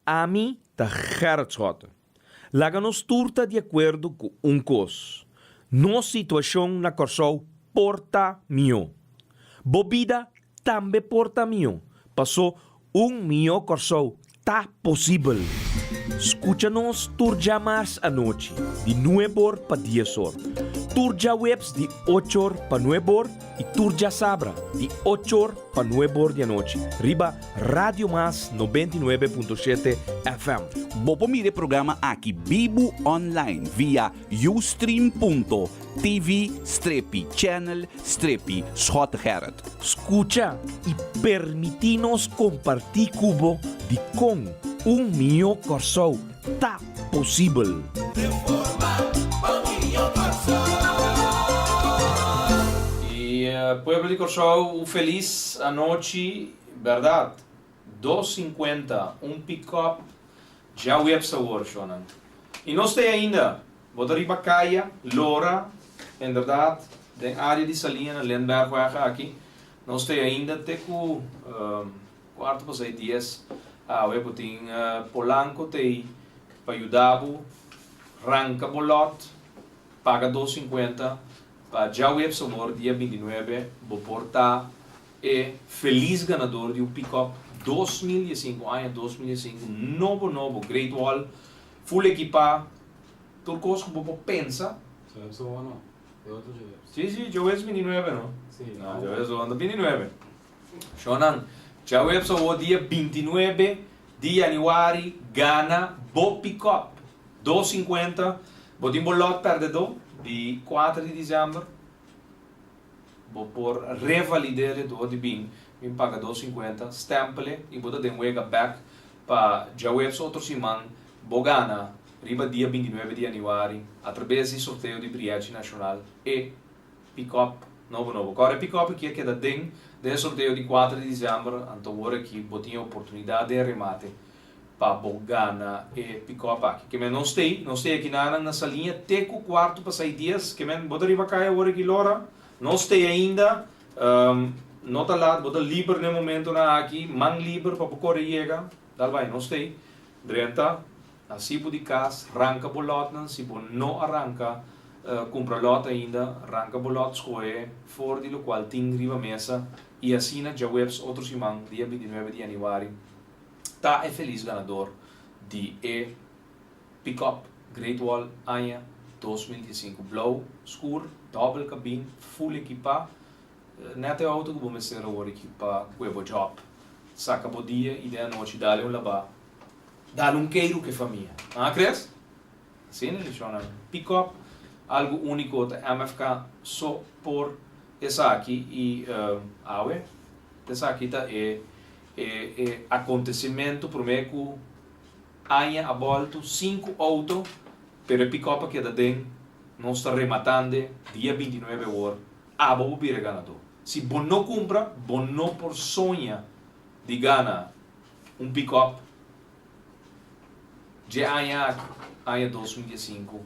Ami ta Gerrit Schotte. Laga nos tur ta di akuerdo ku un kos, nos situashon na Kòrsou por ta mihó. Bo bida tambe por ta mihó, pasó un mihó Kòrsou ta posibel. Skucha nos tur djamars anochi di nueb'or pa dies'or, tur djaweps di och'or pa nueb'or i tur djasabra di och'or pa nueb'or di anochi riba Radio Mas 99.7 FM. Bo por mira e programa aki bibu online via ustream.tv strepi channel strepi Schottegerrit. Skucha i permití nos kompartí ku bo dikon un mihó Kòrsou ta posibel. I pueblo di Kòrsou un felis anochi bèrdat. 2.50 un pick-up djaweps awor shownan. I no stay ainda, bo ta riba kaya, lora, inderdaad, den area di Saliña na Lindbergweg aki, no stay ainda te ku kuarto pasai dies awe bo tin Polanco tei pa yuda bo ranka bo lot, paga 2.50 pa djaweps awor dia 29 bo por ta E felis ganador di un pickup 2005, aña 2005, nobo nobo, Great Wall, full ekipa, tur kos ku bo por pensa. Djaweps awor no, e otro djaweps. Si, si, djaweps 29 no? Si. No, djaweps awor no ta 29. Shownan, djaweps awor dia 29 di yanüari gana bo pickup 250, bo tin bo lot pèrdedó di kuater di disièmber. Bo por revalid'e dor di bin bin paga 2.50, stempel'e y bo ta den wega bek pa djaweps otro siman bo gana riba dia 29 di januari atrabes di sorteo di Brièchi Nashonal e pikòp nobo nobo. Kòrda e pikòp aki a keda den den e sorteo di kuater di disièmber anto wor aki bo tin e oportunidat den e remate pa bo gana e pick-up aki. Ke men no stay, no stay aki nanan na Saliña te ku kuartu pa sai dies. Ke men bo ta riba kaya awor aki Lora, no stay ainda, no ta lat, bo ta liber na e momentonan aki, man liber pa bo kore yega, dal bai, no stay. Drenta, hasi bo di kas, ranka bo lòtnan, si bo no a ranka kumpra lòt ainda, ranka bo lòt, skohe for di lokual tin riba mesa i asina djaweps otro siman, dia 29 di yanüari, ta e felis ganador di e pickup Great Wall aña 2015 blou skur, dòbel kabin, full ekipá, nèt e outo ku bo mester awor ekipá ku e bo job. Saka bo dia i den anochi dale un labá, dale un keiru ku e famia. Nan a kres? Asina e shownan. Pickup, algu úniko ta MFK so por esaki i awe esaki ta e E e acontecimento prome cu aña a bolto cinco auto pero e pick-up a keda den nos ta rematande dia 29 awor abo bo bira ganador si bo no cumpra bo no por soña di gana un pick-up dje aña aki aña 2015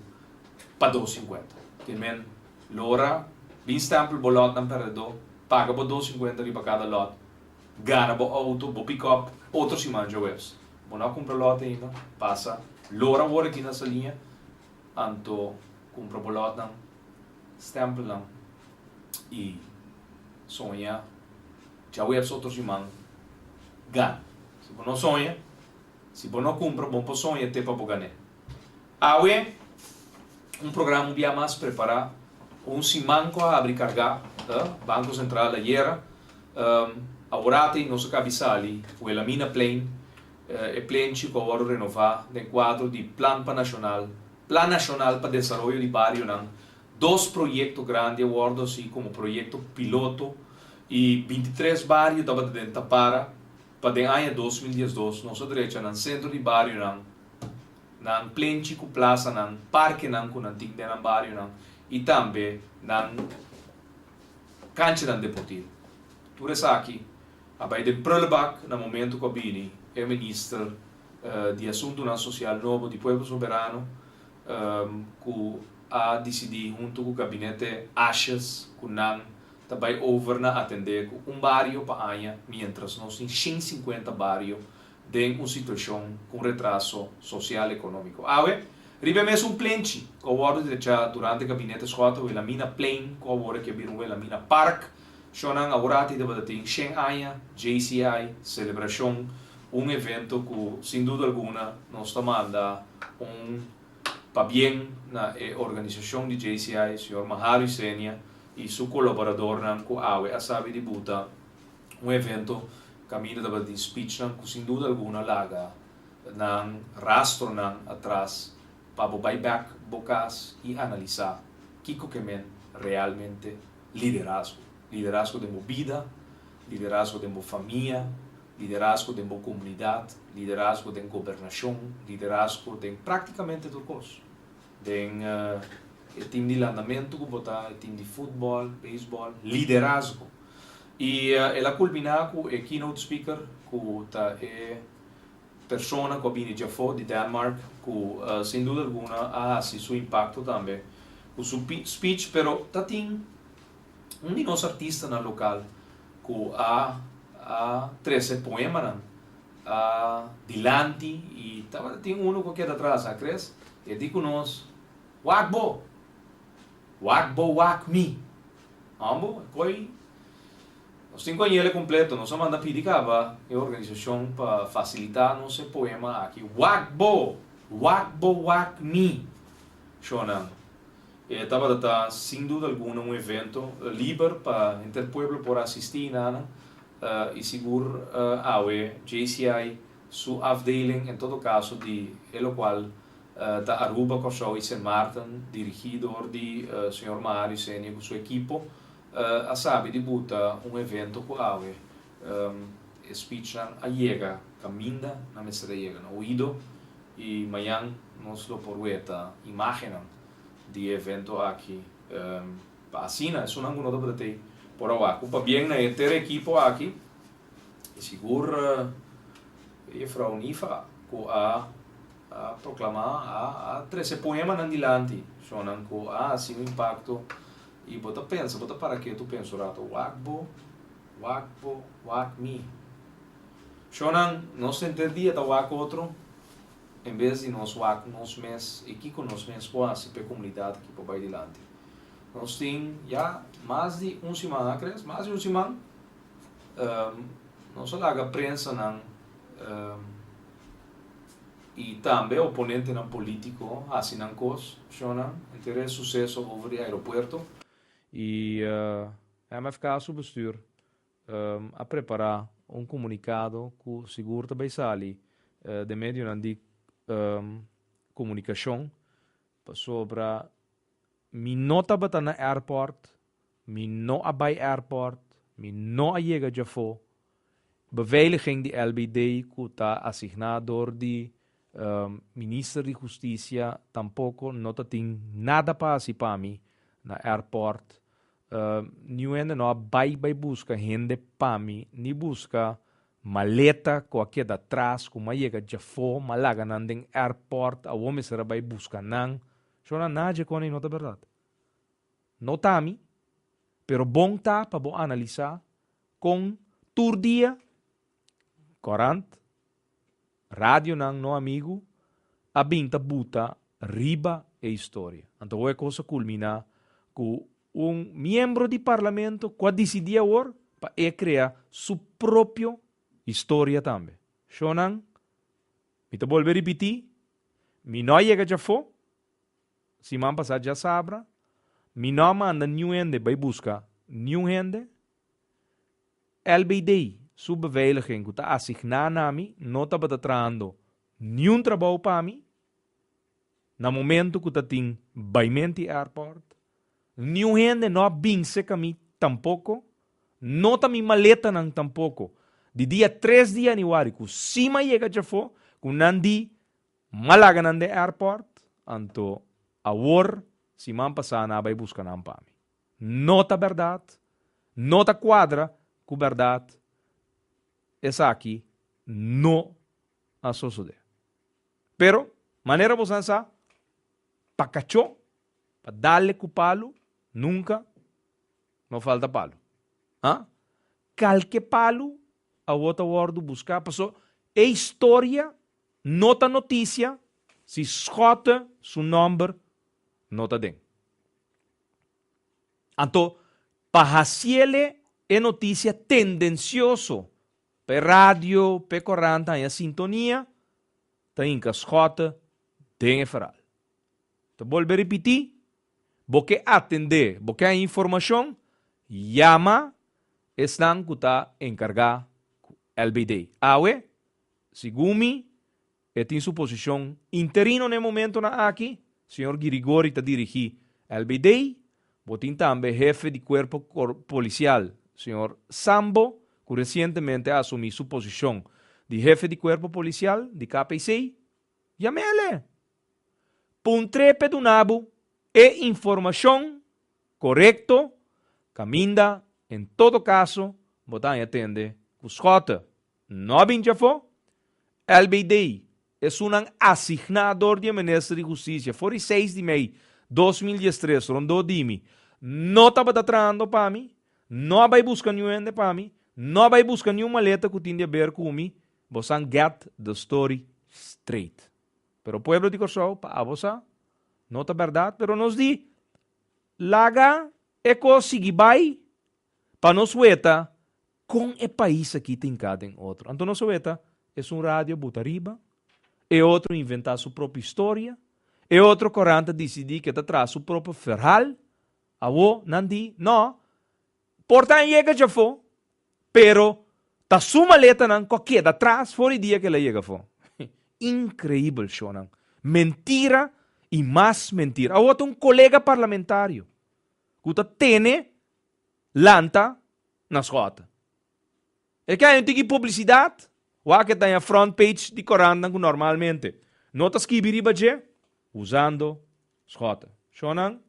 pa 250 te men lora bin stempel bo lotnan perdedor paga bo 250 riba cada lot. Gana bo auto, bo pick-up, otro siman djaweps. Bo no a cumpra lot ainda? Pasa lora awor aki na Saliña, anto cumpra bo lotnan, stempelnan y soña djaweps otro siman gana. Si bo no soña, si bo no cumpra, bo no por soña te pa bo gané. Awe, un programa un bia mas prepara, un siman cu a habri carga, Banco Central ayera, Aworati nos a kabi sali ku e Lamina Plein, e plenchi ku a wòrdu renová den kuadro di Plan pa Nashonal, Plan Nashonal pa Desaroyo di Barionan. Dos proyekto grandi a wòrdu hasi komo proyekto piloto i 23 bario tabata den tapara pa den aña 2012 nos a drecha nan sentro di barionan, nan plenchi ku plasanan, parkenan ku nan tin den nan barionan i tambe nan Kanchanan deportivo. Tur esaki a bai den prullenbak na momento ku a bini e minister di Asuntunan Sosial nobo di Pueblo Soberano ku a disidí huntu ku gabinete Asjes ku nan ta bai over na atendé ku un bario pa aña mientras nos tin 150 bario. den un situashon ku un retraso sosial ekonómiko. Awe, riba e mesun plenchi ku a wòrdu drechá durante Gabinete Schotte, Wilhelmina Plein, ku awor a ke bira un Wilhelmina Park, shownan aworati tabata tin shen aña, JCI, selebrashon, un evento ku sin duda alguna nos ta manda un pabien na e organisashon di JCI, señor Mahario Isenia i su kolaboradornan ku awe a sabi di buta un evento kaminda tabata tin speechnan ku sin duda alguna laga nan rastronan atras pa bo bai bek bo kas i analisá kiko ke men realmente liderazgo. Liderazgo den bo bida, liderazgo den bo famia, liderazgo den bo komunidat, liderazgo den gobernashon, liderazgo den praktikamente tur kos. Den e tim di landamentu ku bo ta, e tim di futbòl, beisbòl, liderazgo. I el a kulminá ku e keynote speaker ku ta e persona ku a bini djafó di Denmark ku sin duda alguna a hasi su impakto tambe ku su speech pero ta tin un di nos artistanan lokal ku a a trese poemanan a dilanti i tabata tin unu ku a keda atras a kres e di ku nos wak bo wak bo wak mi Ambo, e koi nos tin ku a yele kompleto. Nos a manda pidi kaba e organisashon pa fasilitá nos e poema aki. Wak bo! Wak bo wak mi! Shonnan. E tabata ta sin duda alguna un evento liber pa henter pueblo por asistí na nan i sigur awe JCI su afdeling en todo kaso di e lokual Ta Aruba, Kòrsou i Sint Maarten, dirigí dor di señor Mario Senia ku su ekipo, a sabi di buta un evento ku awe e speechnan a yega kaminda nan mester a yega na oido i mañan nos lo por weta imágennan di e evento aki pa asina esunnan ku no tabata tei por a wak. Ku pabien na e henter ekipo aki i sigur e juffrouw Nifa ku a A proclama, a a trece poemanan dilanti, shownan cu a haci un impacto y bo ta pensa, bo ta para ketu pensa un rato, wak bo, wak bo, wak mi. Shownan, nos henter dia ta wak otro en bes di nos wak nos mes y kico nos mes por haci pa e comunidad aki por bay dilanti. Nos tin ya mas di un siman, ha Chris? Mas di un siman nos a laga prensanan. I tambe oponentenan politico haci nan cos, shownan, enter e suceso over di aeropuerto. I MFK su bestuur a prepara un comunicado cu sigur ta bay sali den medionan di comunicacion pasobra mi no tabata na airport, mi no a bay airport, mi no a yega djafo. Beveiliging di LBD ku ta asigná dor di Minister di Hustisia tampoko no ta tin nada pa hasi pa mi na airport. Niun hende no a bai bai buska hende pa mi ni buska maleta ku a keda atras ku m'a yega djafó m'a laga nan den airport awor mester a bai buska nan. Shona nadje kon ei no ta bèrdat. No ta mi, pero bon ta pa bo analisá Kon tur dia korant, radionan no amigu a bin ta buta riba e historia. Anto awor e kos a kulminá ku un miembro di parlamento ku a disidí awor pa e krea su propio historia tambe. Shownan, mi ta bolbe ripití, mi no a yega djafó, siman pasá djasabra, mi no a manda niun hende bai buska niun hende, LBD su beveiliging ku ta asigná na mi no tabata trahando niun trabou pa mi na momento ku ta tin baimenti airport. Niun hende no a bin seka mi tampoko, no ta mi maletanan tampoko. Di dia tres di yanüari ku si m'a yega djafó ku nan di m'a laga nan den airport, anto awor siman pasá nan a bai buska nan pa mi. No ta bèrdat, no ta kuadra ku bèrdat, esaki no a sosodé. Pero, manera bosan sa, pa kachó, pa dale ku palu, nunka no falta palu. Ha? Kalke palu awor ta wòrdu buská, paso E historia no ta notisia si Schotte su nòmber no ta den. Anto, pa hasiele e notisia tendensioso pa e radio, pa e korant haña sintonia, ta hinka Schotte den e verhaal. Ta bolbe ripití, bo ke atendé, bo ke haña informashon, yama esnan ku ta enkargá ku LBD. Awe, segun mi, e tin su posishon interino na e momentonan aki, señor Girigori ta dirigí LBD, bo tin tambe hefe di kuerpo polisial, señor Sambo, ku resientemente a asumí su posishon di hefe di kuerpo polisial di KPC, yam'ele! Puntr'é p'e duna bo e informashon korekto kaminda en todo kaso bo ta haña tende ku Schotte no a bin djafó. LBD, esunnan asigná dor di e Minister di Hustisia for di seis di mei 2013 rondó di mi, no tabata trahando pa mi, no a bai buska niun hende pa mi, no a bai buska niun maleta ku tin di aber ku mi, bosan get the story straight. Pero pueblo di Kòrsou, pa abo sa, no ta bèrdat, pero nos di, laga e kos sigui bai pa nos weta kon e pais aki ta hinká den otro. Anto nos a weta, esun radio buta riba, e otro inventá su propio historia, e otro korant a disidí ke ta traha su propio verhal, awo nan di, no, por ta a yega djafó, Pero ta su maletanan cu a keda atras for di dia cu el a yega afo. Increibel, shownan. Mentira y mas mentira. Awor ta un colega parlamentario cu ta tene lanta na schot. E ke hay un tiki publicidad, wak e ta den front page di corantnan cu normalmente no ta skibi riba dje, usando schot. Shownan,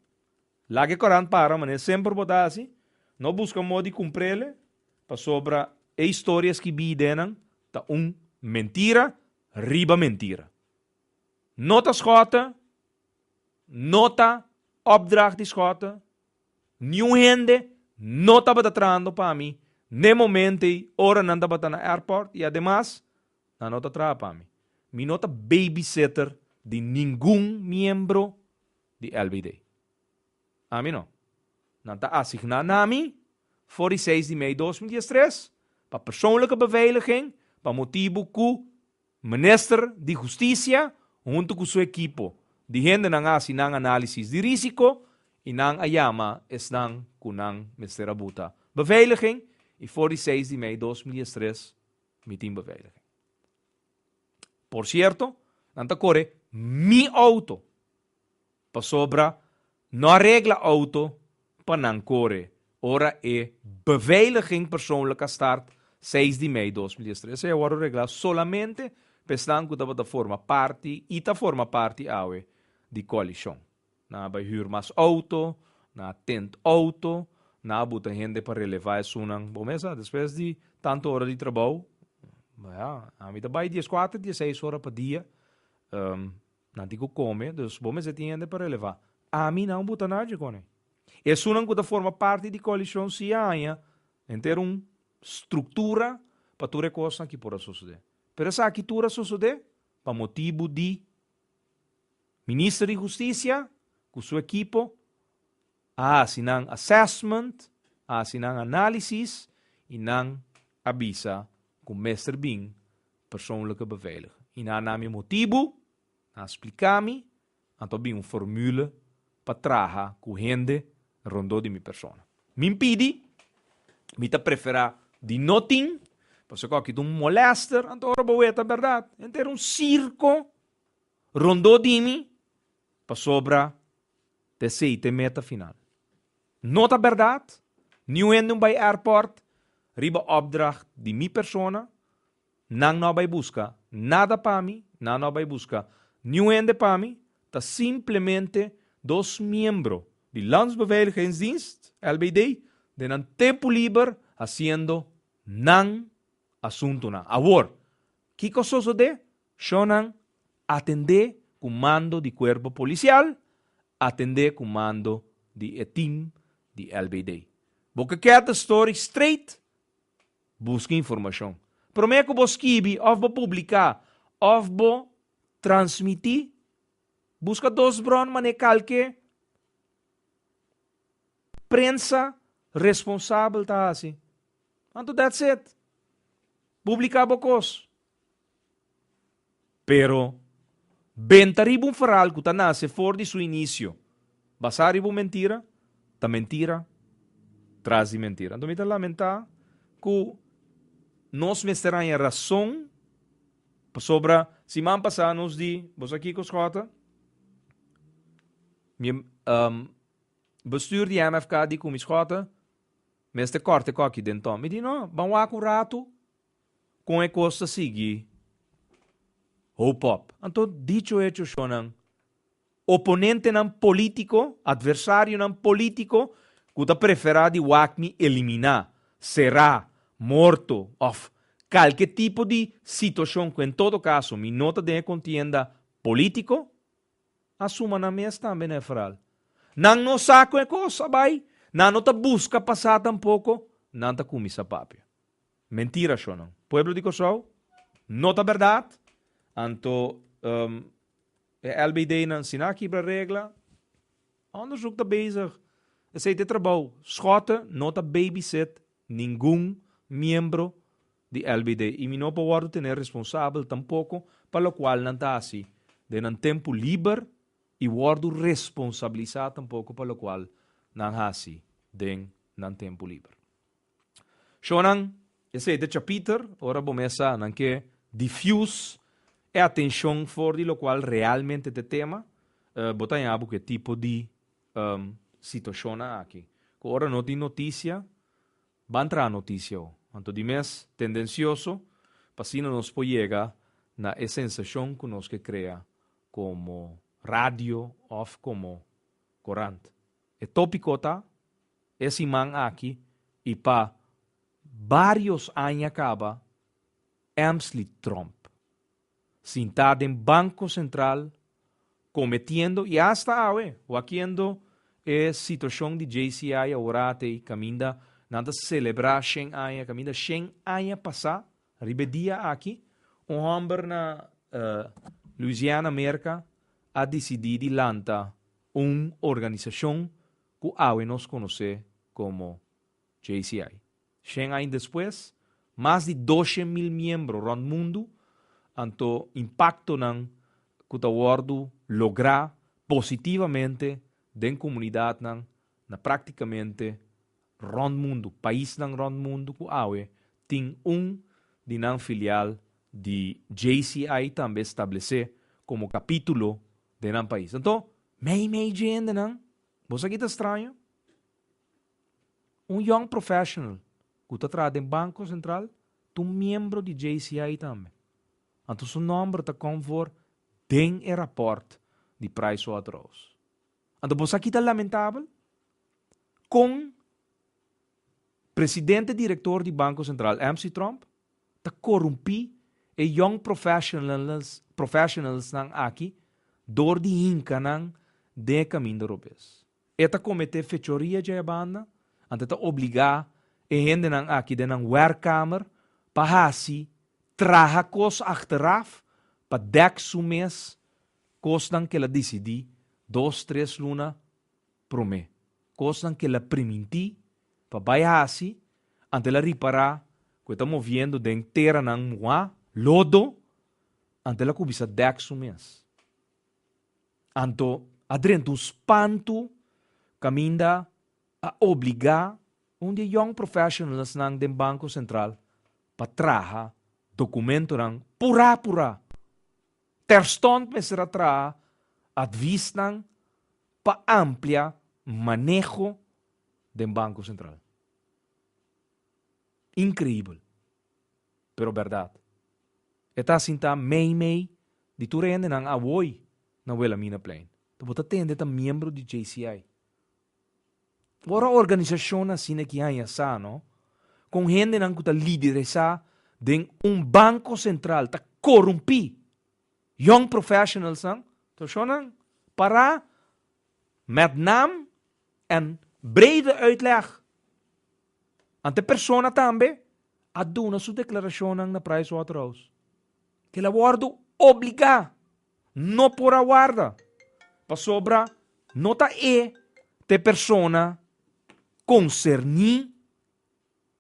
Laga e korant para manera semper bo ta hasi, no buska moda di kumprele, pasobra e historia skibí den nan ta un mentira riba mentira. No ta skòte, no ta opdracht di skòte, niun hende no tabata trahando pa mi n'e momento ei ora nan tabata na airport i ademas nan no ta traha pa mi. Mi no ta babysitter di ningun miembro di LBD. Ami no. Nan ta asigná na mi for di seis di mei 2013 pa persoonlijke beveiliging pa motibu ku Minister di Hustisia huntu ku su ekipo di hendenan a hasi nan análisis di risiko i nan a yama esnan ku nan mester a buta beveiliging i for di seis di mei 2013 mi tin beveiliging. Por sierto, nan ta kore mi outo pasobra no a regla auto pa nan kore ora e beveiliging persoonlijk a start 6 di mei 2013. Esei a wòrdu reglá solamente pa esnan ku tabata forma parti i ta forma parti awe di koalishon. Nan a bai hür mas auto, nan a tent auto, nan a buta hende pa relevá esunnan. Bo mesa, despues di tantu ora di trabou, ya, ami ta bai dieskuater, dieseis ora pa dia. Nan tin ku kome, dus bo mester tin hende pa relevá. Ami nan buta nadje kone. Esunnan ku ta forma parti di koalishon si a haña henter un struktura pa tur e kosnan ki por a sosodé. Pero esaki tur a sosodé pa motibu di Minister di Hustisia ku su ekipo a hasi nan assessment, a hasi nan análisis i nan a bisa ku mester bin persoonlijke beveiliging. I nan a na mi motibu, nan a splika mi, anto a bin un formule pa traha ku hende rondó di mi persona. Mi pidi, mi ta preferá di no tin, pasobra ku aki ta un molèster, anto ora bo weta bèrdat, henter un sirko rondó di mi, pasobra ta esei ta e meta final. No ta bèrdat, niun hende un bai airport riba opdracht di mi persona, nan no a bai buska nada pa mi, nan no a bai buska niun hende pa mi, ta simplemente dos miembro di Landsbeveiligingsdienst, LBD, den nan tempu liber hasiendo nan asuntunan. Awor, kiko sosodé? Shownan atendé ku mando di kuerpo polisial, atendé ku mando di e team di LBD. Bo ke get the story straight? Buska informashon. Promé ku bo skibi òf bo publiká òf bo transmití, buska dos bron manera kalke prensa responsabel ta hasi. Anto that's it. Publiká bo kos. Pero, benta riba un verhaal ku ta nase for di su inisio basá riba un mentira, ta mentira tras di mentira. Anto mi ta lamentá ku nos mester haña rason pasobra siman pasá nos di, bo sa kiko Schotte? Mi bestuur di MFK di ku mi Schotte mester kòrta e kòki den tòn. Mi di no, ban wak un ratu. Kon e kos ta sigui hoop op. Anto dicho hecho shonnan, oponentenan politico, adversarionan politico ku ta prefera di wak mi eliminá, será, morto òf kalke tipo di situashon ku en todo kaso mi no ta den e kontienda politico, a suma nan mes tambe na e verhaal. Nan no sa kon e kos a bai, nan no ta buska pa sa tampoko, nan ta kuminsá papia. Mentira shonnan. Pueblo di Kòrsou, no ta bèrdat. Anto e LBD-nan si nan a kibra regla, onderzoek ta bezig. Esei ta e trabou. Schotte no ta babysit ningun miembro di LBD i mi no por wòrdu tene responsabel tampoko pa lokual nan ta hasi den nan tempu liber i wòrdu responsabilisá tampoko pa lokual nan hasi den nan tempu liber. Shownan, esei ta chapiter, ora bo mes sa nan ke diffuse e atencion for di locual realmente ta e tema, bo ta haña bo ku e tipo di situacionnan aki. Ku ora no tin noticia, ban traha noticia ho. Anto di mes tendencioso, pa asina nos por yega na e sensacion ku nos ke crea como radio of como corant. E topico ta E siman aki y pa varios aña caba Emsley Tromp sinta den Banco Central cometiendo y hasta awe wakiendo e situacion di JCI aworate caminda nan ta celebra shen aña caminda shen aña pasa riba e dia aki un homber na Louisiana Merca a dicidi di lanta un organisacion ku awe nos konosé komo JCI. Shen aña despues, mas di doshen mil miembro rònt mundu, anto impaktonan ku ta wòrdu lográ positivamente den komunidatnan na praktikamente rònt mundu, paisnan rònt mundu ku awe tin un di nan filial di JCI tambe establesé komo kapítulo den nan pais. Anto, mei mei dje hendenan, bo sa ki ta straño? Un young professional ku ta traha den Banko Sentral ta un miembro di JCI tambe. Anto su nòmber ta kom voor den e rapòrt di Pricewaterhouse. Anto bo sa ki ta lamentabel? Kon presidente direktor di Banko Sentral, MC Tromp, ta korumpí e young professionals professionalsnan aki dor di hinka nan den e kaminda robes. E ta kometé fechoria dje banda, anto e ta obligá e hendenan aki den nan werkkamer pa hasi traha kos achteraf pa dèk su mes kosnan ku el a disidí dos tres luna promé. Kosnan ku el a primintí pa bai hasi, anto el a ripará ku e ta moviendo den teranan muhá, lodo, anto el a kuminsá dèk su mes. Anto a drenta un spantu kaminda a obligá un di e young professionalsnan den Banko Sentral pa traha dokumentonan purá purá. Terstond mester a traha advisnan pa amplia maneho den Banko Sentral. Increibel, pero berdad. E ta sinta mei mei di tur hendenan awoy na Wilhelminaplein. Ta bo ta tende ta miembro di JCI. Ora organisacionnan asina ki haña sa no, con hendenan cu ta lideresa den un Banco Central ta corumpi young professionalsnan, ta shonnan para met naam en brede uitleg. Ante persona tambe. a duna su deklarashonnan na Pricewaterhouse. Ku el a wòrdu obligá, no por a warda, pasobra no ta e ta e persona konserní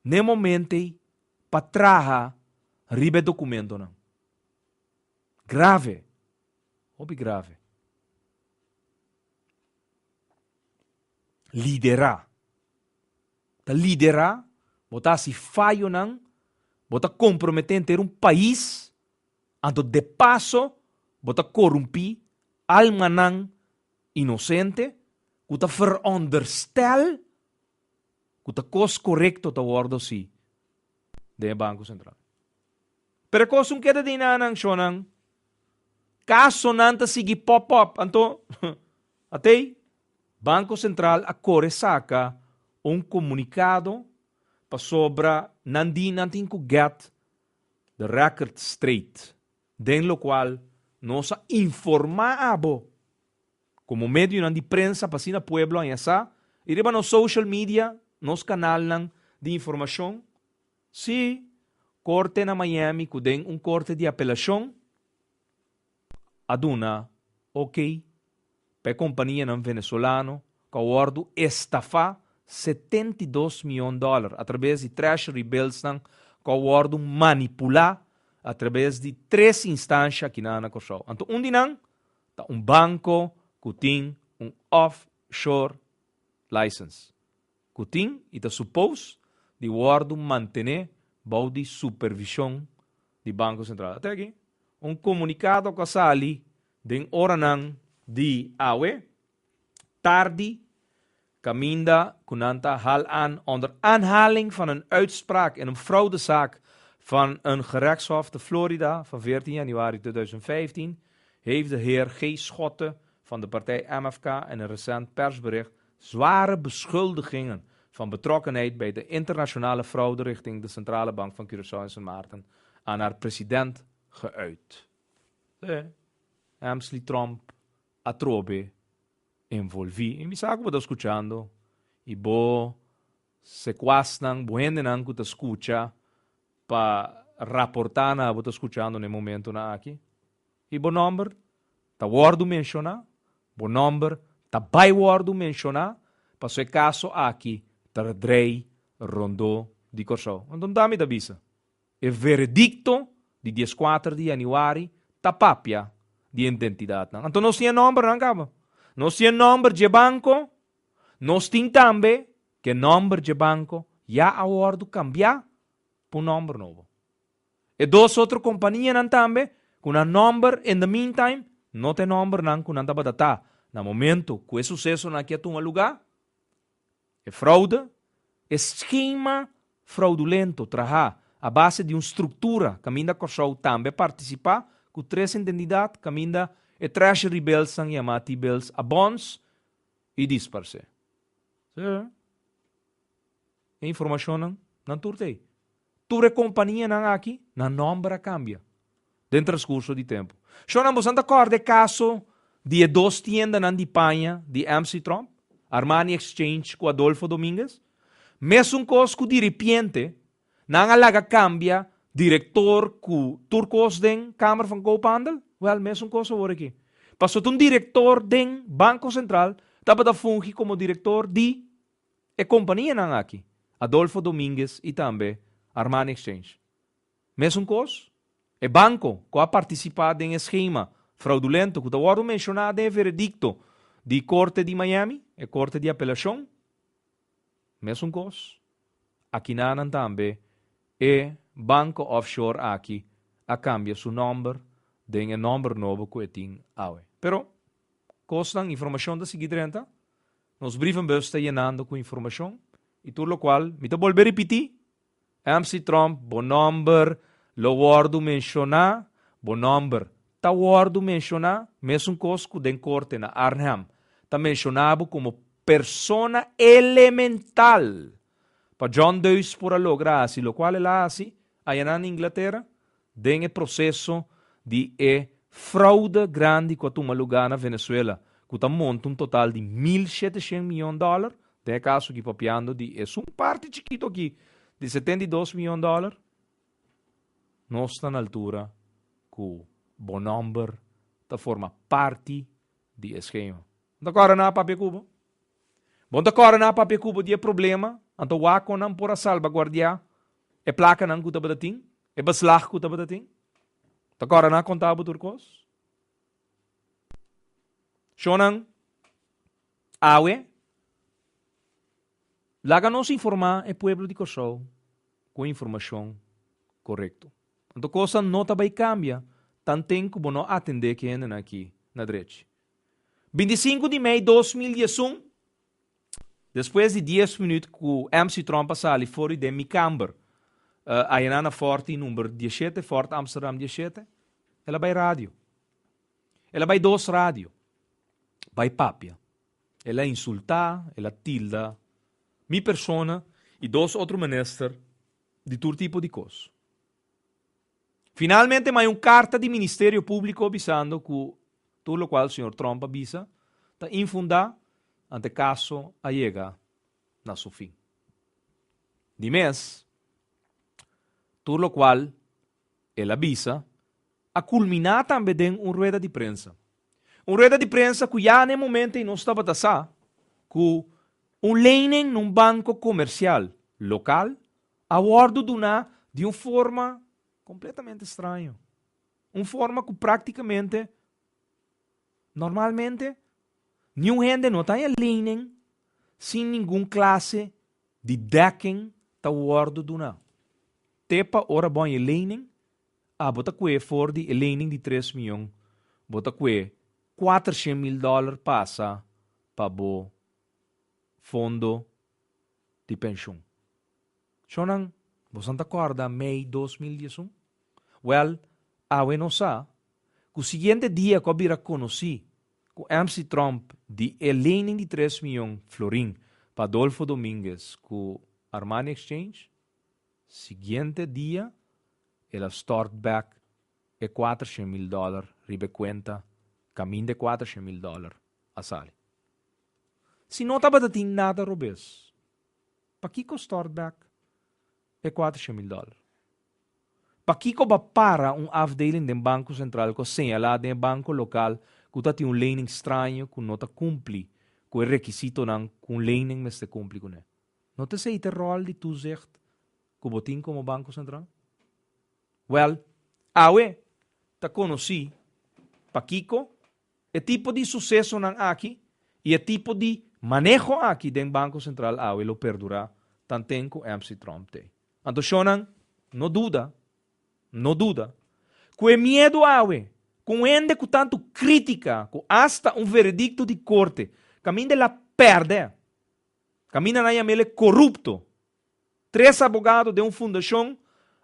n'e momento ei pa traha riba e dokumentonan. Grave, hopi grave. Liderá. Ta liderá, bo ta hasi fayonan, bo ta komprometé henter un pais, anto de paso bo ta korumpí almanan inosente ku ta veronderstel ku ta kos korekto ta wòrdu hasi den e Banko Sentral. Pero e kos un keda di nan shonnan, kasonan ta sigui pop up, anto atei Banko Sentral a kore saka un komunikado pasobra nan di nan tin ku get the record straight, den lokual nos a informá abo komo medionan di prensa pa asina pueblo haña sa i riba nos social media, nos kanalnan di informashon. Sí, korte na Miami ku den un korte di apelashon a duna ok pa e kompanianan venezolano ku a wòrdu estafá 72 mion dòler atrabes di treasury billsnan ku a wòrdu manipulá atrabes di tres instansha akinan na Kòrsou. Anto un di nan ta un banko ku tin un offshore license ku tin i ta supos di wòrdu mantené bou di supervishon di Banko Sentral. Ate aki un komunikado ku a sali den oranan di awe tardi kaminda ku nan ta hal aan onder aanhaling van een uitspraak in een fraudezaak van een gerechtshof te Florida van 14 januari 2015 heeft de heer G. Schotte van de partij MFK in een recent persbericht zware beschuldigingen van betrokkenheid bij de internationale fraude richting de Centrale Bank van Curaçao en Sint Maarten aan haar president geuit. Emsley Tromp atrobe envolví. I mi sa ku bo ta skuchando i bo sekuasnan, bo hendenan ku ta skucha pa raportá na bo ta skuchando na e momentunan aki. I bo nòmber ta wòrdu menshoná, bo nòmber ta bai wòrdu menshoná pasobra e kaso aki ta drei rondó di Kòrsou. Anto ta mi ta bisa, E veredikto di dieskuater di yanüari ta papia di identidatnan. Anto nos tin e nòmbernan kaba. Nos tin e nòmber dje banko, nos tin tambe ku e nòmber dje banko ya a wòrdu kambiá pa un nòmber nobo. E dos otro kompanianan tambe ku nan nòmber in the meantime no ta e nòmbernan ku nan tabata ta na momento ku e susesonan aki a tuma lugá. E fraude, e skema fraudulento trahá a base di un struktura kaminda Kòrsou tambe a partisipá ku tres identidat kaminda e Treasury Billsnan yamá T-bills a bòns i disparsé. Sí, e informashonnan nan tur ta ei. Tur e kompanianan aki nan nòmber a kambia den transkurso di tempu. Shonnan, bosan ta kòrda e kaso di e dos tiendanan di paña di MC Tromp, Armani Exchange ku Adolfo Dominguez? Mesun kos ku diripiente nan a laga kambia direktor ku tur kos den Kamer van Koophandel? Wèl, mesun kos awor aki. Pasobra ta un direktor den Banko Sentral tabata fungi komo direktor di E kompanianan aki, Adolfo Dominguez i tambe Armani Exchange. Mesun kos, e banko ku a partisipá den e skema fraudulento ku ta wòrdu menshoná den e veredikto di Korte di Miami, e Korte di Apelashon, mesun kos, akinanan tambe e banko offshore aki a kambia su nòmber den e nòmber nobo ku e tin awe. Pero, kosnan, informashon ta sigui drenta. Nos brievenbus ta yenando cu informacion y tur locual mi ta bolbe ripiti, MC Tromp bo nomber lo wordo menciona, bo nomber ta wordo menciona, mesun cos cu den corte na Arnhem ta menciona bo como persona elemental pa John Deus por a logra haci locual el a haci ayanan na Inglatera den e proseso di e fraude grandi ku a tuma lugá na Venezuela, ku ta monta un total di 1700 mion dòler, den e kaso aki papiando di esun parti chikito aki Di 72 mion dòler, nos ta na altura ku bo nòmber ta forma parti di e skema. Bo ta kòrda nan a papia ku bo? Bo ta kòrda nan a papia ku bo di e problema? Anto wak kon nan por a salbaguardiá e plakanan ku tabata tin, e beslag ku tabata tin? Ta kòrda nan a konta bo tur kos? Shonnan, awe laga nos informá e pueblo di Kòrsou ku informashon korekto. Anto kosnan no ta bai kambia tanten ku bo no atendé ku e hendenan aki na drechi. 25 di mei 2011, despues di dies minüt ku MC Tromp a sali for di den mi kamber ayanan na Fòrti number 17, Fòrt Amsterdam 17, el a bai radio. El a bai dos radio, bai papia. El a insultá, el a tilda mi persona i dos otro minister di tur tipo di kos. Finalmente mai un karta di Ministerio Públiko bisando ku tur lokual señor Trump a bisa ta infundá, ante e kaso a yega na su fin. Di mes, tur lokual el a bisa a kulminá tambe den un rueda di prensa. Un rueda di prensa ku ya na e momento ei nos tabata sa ku un lening na un banko komersial lokal a wòrdu duná di un forma kompletamente straño. Un forma ku práktikamente, normalmente, niun hende no ta haña lening sin ningun klase di dekking ta wòrdu duná. Te pa ora bo haña e lening, Abo ta kue for di e lening di tres miyon, bo ta kue 400.000 dòler pasa pa bo fondo di penshun. Shonnan, bosan ta kòrda mei 2011? Wèl, awe nos sa ku siguiente dia ku a bira konosí ku MC Tromp di e lening di tres miyon florin pa Adolfo Dominguez ku Armani Exchange, Siguiente dia el a stort bek e 400.000 dòler riba e kuenta kaminda e 400.000 dòler a sali. Si no tabata tin nada robes, pakiko stort bek e 400.000 dòler? Pakiko ba para un afdeling den Banko Sentral ku a señalá den e banko lokal ku ta tin un lening straño ku no ta kumpli ku e rekisitonan ku un lening mester kumpli kuné? No ta esei ta e ròl di toezicht ku bo tin komo Banko Sentral? Wèl, awe ta konosí pakiko e tipo di susesonan aki i e tipo di maneho aki den Banko Sentral awe lo perdurá tanten ku MC Tromp t'ei. Anto shonnan, no duda, no duda, ku e miedu awe ku un hende ku tantu krítika, ku asta un veredikto di korte kaminda el a pèrdè, Kaminda nan yam'el korupto. Tres abogado den un fundashon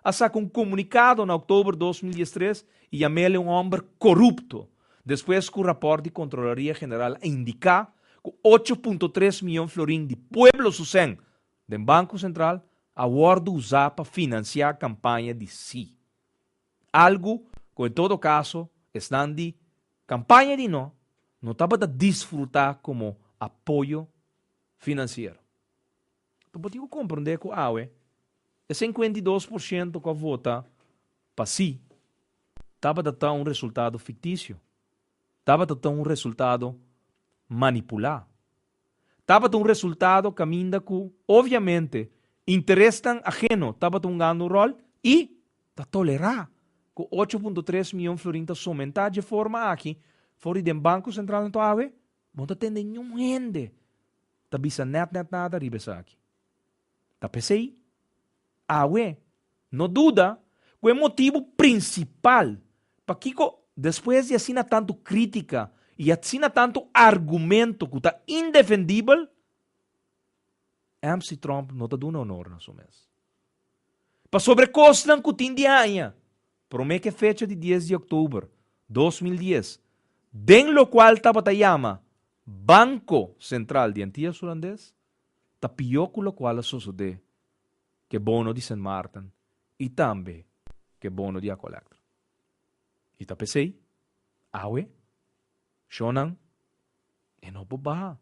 a saka un komunikado na oktober 2013 i yam'el un hòmber korupto, despues ku rapòrt di Kontrolaria General a indiká ku 8.3 mion florin di pueblo su sèn den Banko Sentral a wòrdu usá pa finansiá kampaña di sí. Algu ku en todo kaso esnan di kampaña di no no tabata disfrutá komo apoyo finansiero. Anto bo tin ku komprondé ku awe e 52% ku a vota pa sí tabata ta un resultado fiktisio, tabata ta un resultado manipulá, tabata un resultado kaminda ku obviamente interesnan ageno tabata hungando un ròl i ta tolerá ku 8.3 mion florin ta somentá dje forma aki for di den Banko Sentral. Anto awe bo no ta tende niun hende ta bisa nèt nèt nada riba esaki. Ta p'esei, awe no duda ku e motibu prinsipal pakiko despues di asina tantu krítika i asina tantu argumento ku ta indefendibel, MC Tromp no ta duna honor na su mes. Pasobra e kosnan ku tin di haña promé ku e fecha di 10 di òktober 2010, den lokual tabata yama Banko Sentral di Antillas Hulandes, ta pió ku lokual a sosodé ku e bono di Sint Maarten i tambe ku e bono di Aqualectra. I ta p'esei, awe, shonnan, e no por baha.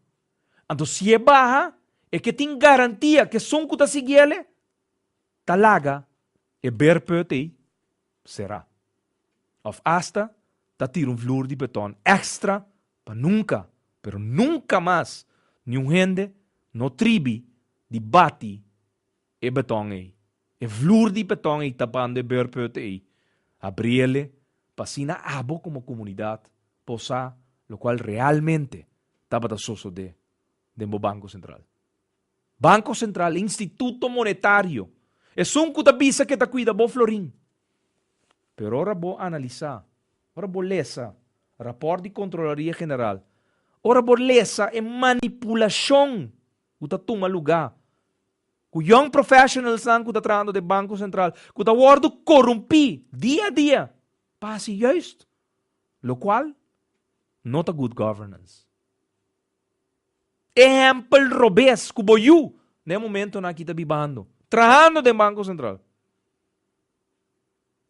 Anto si e baha, e ke tin garantia ku esun ku ta sigui el e. Ta laga e beerput ei será. Òf asta ta tira un vloer di beton èkstra pa nunka, pero nunka mas niun hende no tribi di bati e beton ei, e vloer di beton ei tapando e beerput ei, abriele pa asina abo komo komunidat por sa lokual realmente tabata sosodé den bo Banko Sentral. Banko Sentral, instituto monetario, esun ku ta bisa ke ta kuida bo florin. Pero ora bo analisá, ora bo lesa rapòrt di Kontrolaria General, ora bo lesa e manipulashon ku ta tuma lugá ku young professionalsnan ku ta trahando den Banko Sentral, ku ta wòrdu korumpí dia a dia pa hasi juist lokual no ta good governance. Ehèmpel robes ku bo yu na e momentonan aki ta bibando, trahando den Banko Sentral.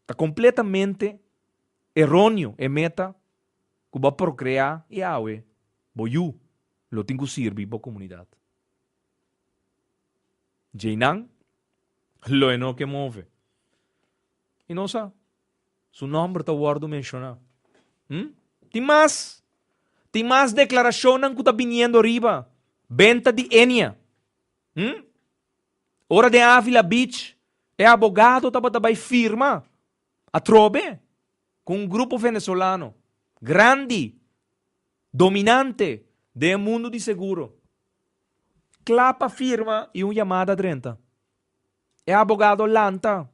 Ta kompletamente eróneo e meta ku bo a prokreá i awe bo yu lo tin ku sirbi bo komunidat. Djeinan lo e no ke move. I nos sa, su nòmber ta wòrdu menshoná. Hm? Tin mas! Tin mas deklarashonnan ku ta biniendo riba benta di Enia. Hm? Ora den Avila Beach e abogado tabata bai firma atrobe ku un grupo venezolano grandi, dominante den e mundu di seguro. Kla pa firma i un yamada drenta. E abogado lanta.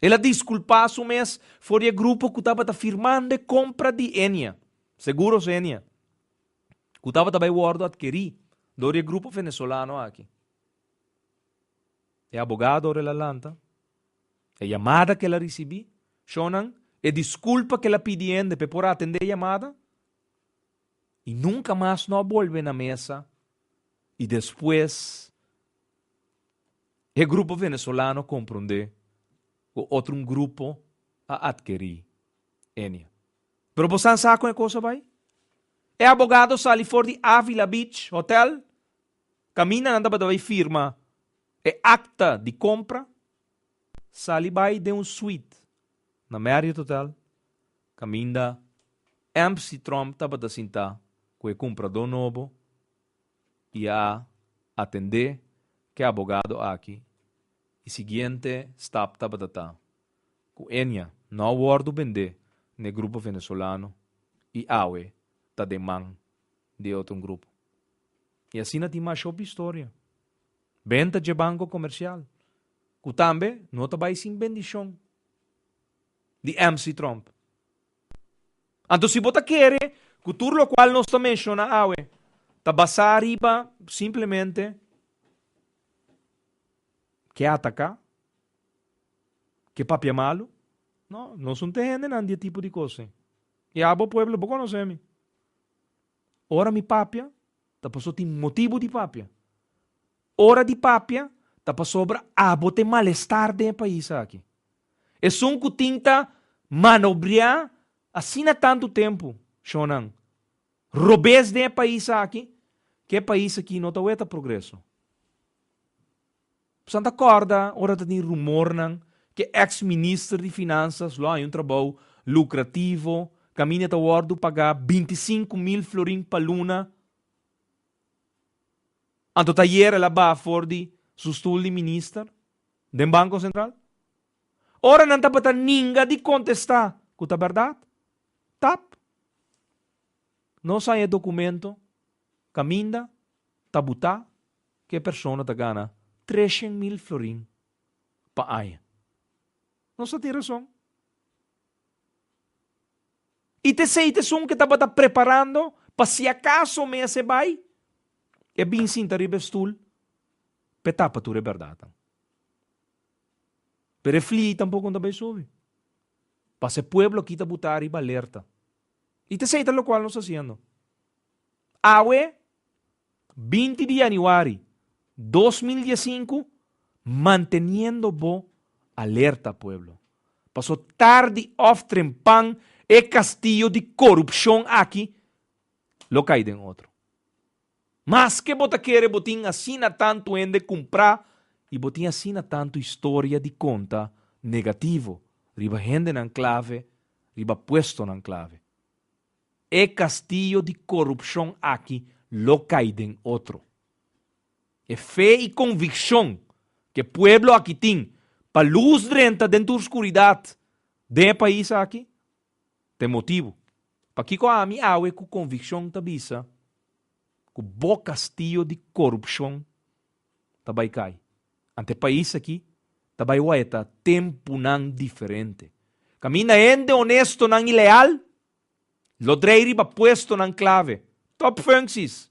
El a diskulpá su mes for di e grupo ku tabata firmando e kompra di Enia, Seguros Enia, ku tabata bai wòrdu atkerí dor di e grupo venezolano aki. E abogado ora el a lanta, e yamada ku el a risibí, shownan, e diskulpa ku el a pidi hende pa e por atendé e yamada, i nunka mas no a bolbe na mesa i despues E grupo venezolano komprondé ku otro un grupo a atkerí Enia. Pero bo san sa kon e kos a bai? E abogado sali for di Avila Beach Hotel, kaminda nan tabata bai firma e akta di kompra, sali bai den un suite na Marriott Hotel, kaminda MC Trump tabata sintá ku e kumpradó nobo i a atendé ku e abogado aki i siguiente stap tabata ta ku Enia no a wòrdu bendé n'e grupo venezolano i awe ta den man di e otro un grupo. I asina tin masha hopi historia. Benta dje banko komersial ku tambe no ta bai sin bendishon di MC Trump. Anto si bo ta kere ku tur lokual nos ta menshoná awe ta basá riba simplemente ke ataká, ke papia malu, no, nos no ta hendenan di e tipo di kos ei. I abo pueblo bo konosé mi. Ora mi papia ta pasobra tin motibu di papia. Ora di papia ta pasobra abo ta e malestar den e pais aki. Esun ku tin ta manobriá asina tantu tempu, shonnan, robes den e pais aki, ku e pais aki no ta weta progreso. Boso ta kòrda ora ta tin rumornan ku e eks minister di finansas lo haña un trabou lukrativo, kaminda ta wòrdu pagá 25.000 florin pa luna? Anto ta ayer el a baha for di su stul di minister den Banko Sentral? Ora nan tabata ninga di kontestá ku ta bèrdat, tap! Nos haña e dokumento kaminda ta butá ku e persona ta gana 300.000 florin pa aña. Nos ta tin rason. I t'esei t'esun ke tabata preparando pa si akaso mes e bai, e bin sinta riba e stul p'e tapa tur e bèrdatnan. Pero e fli tampoko no ta bai subi. Pasa e pueblo aki ta butá riba alerta. I t'esei ta lokual nos ta hasiendo. Awe, 20 di yanüari 2015, manteniendo bo alerta pueblo. Paso tardi òf trempan e kastiyo di korupshon aki lo kai den otro. Maske bo ta kere bo tin asina tantu hende kumprá. I bo tin asina tantu historia di konta negativo riba hendenan klave, riba puestonan klave. E kastiyo di korupshon aki lo kai den otro. E fe i konvikshon ku e pueblo aki tin pa lus drenta den tur skuridat den e pais aki ta e motibu pakiko ami awe ku konvikshon ta bisa ku bo kastiyo di korupshon ta bai kai. Ante e pais aki ta bai waeta tempunan diferente. Kaminda hende honestonan i leal lo drei riba puestonan klave, topfuncties,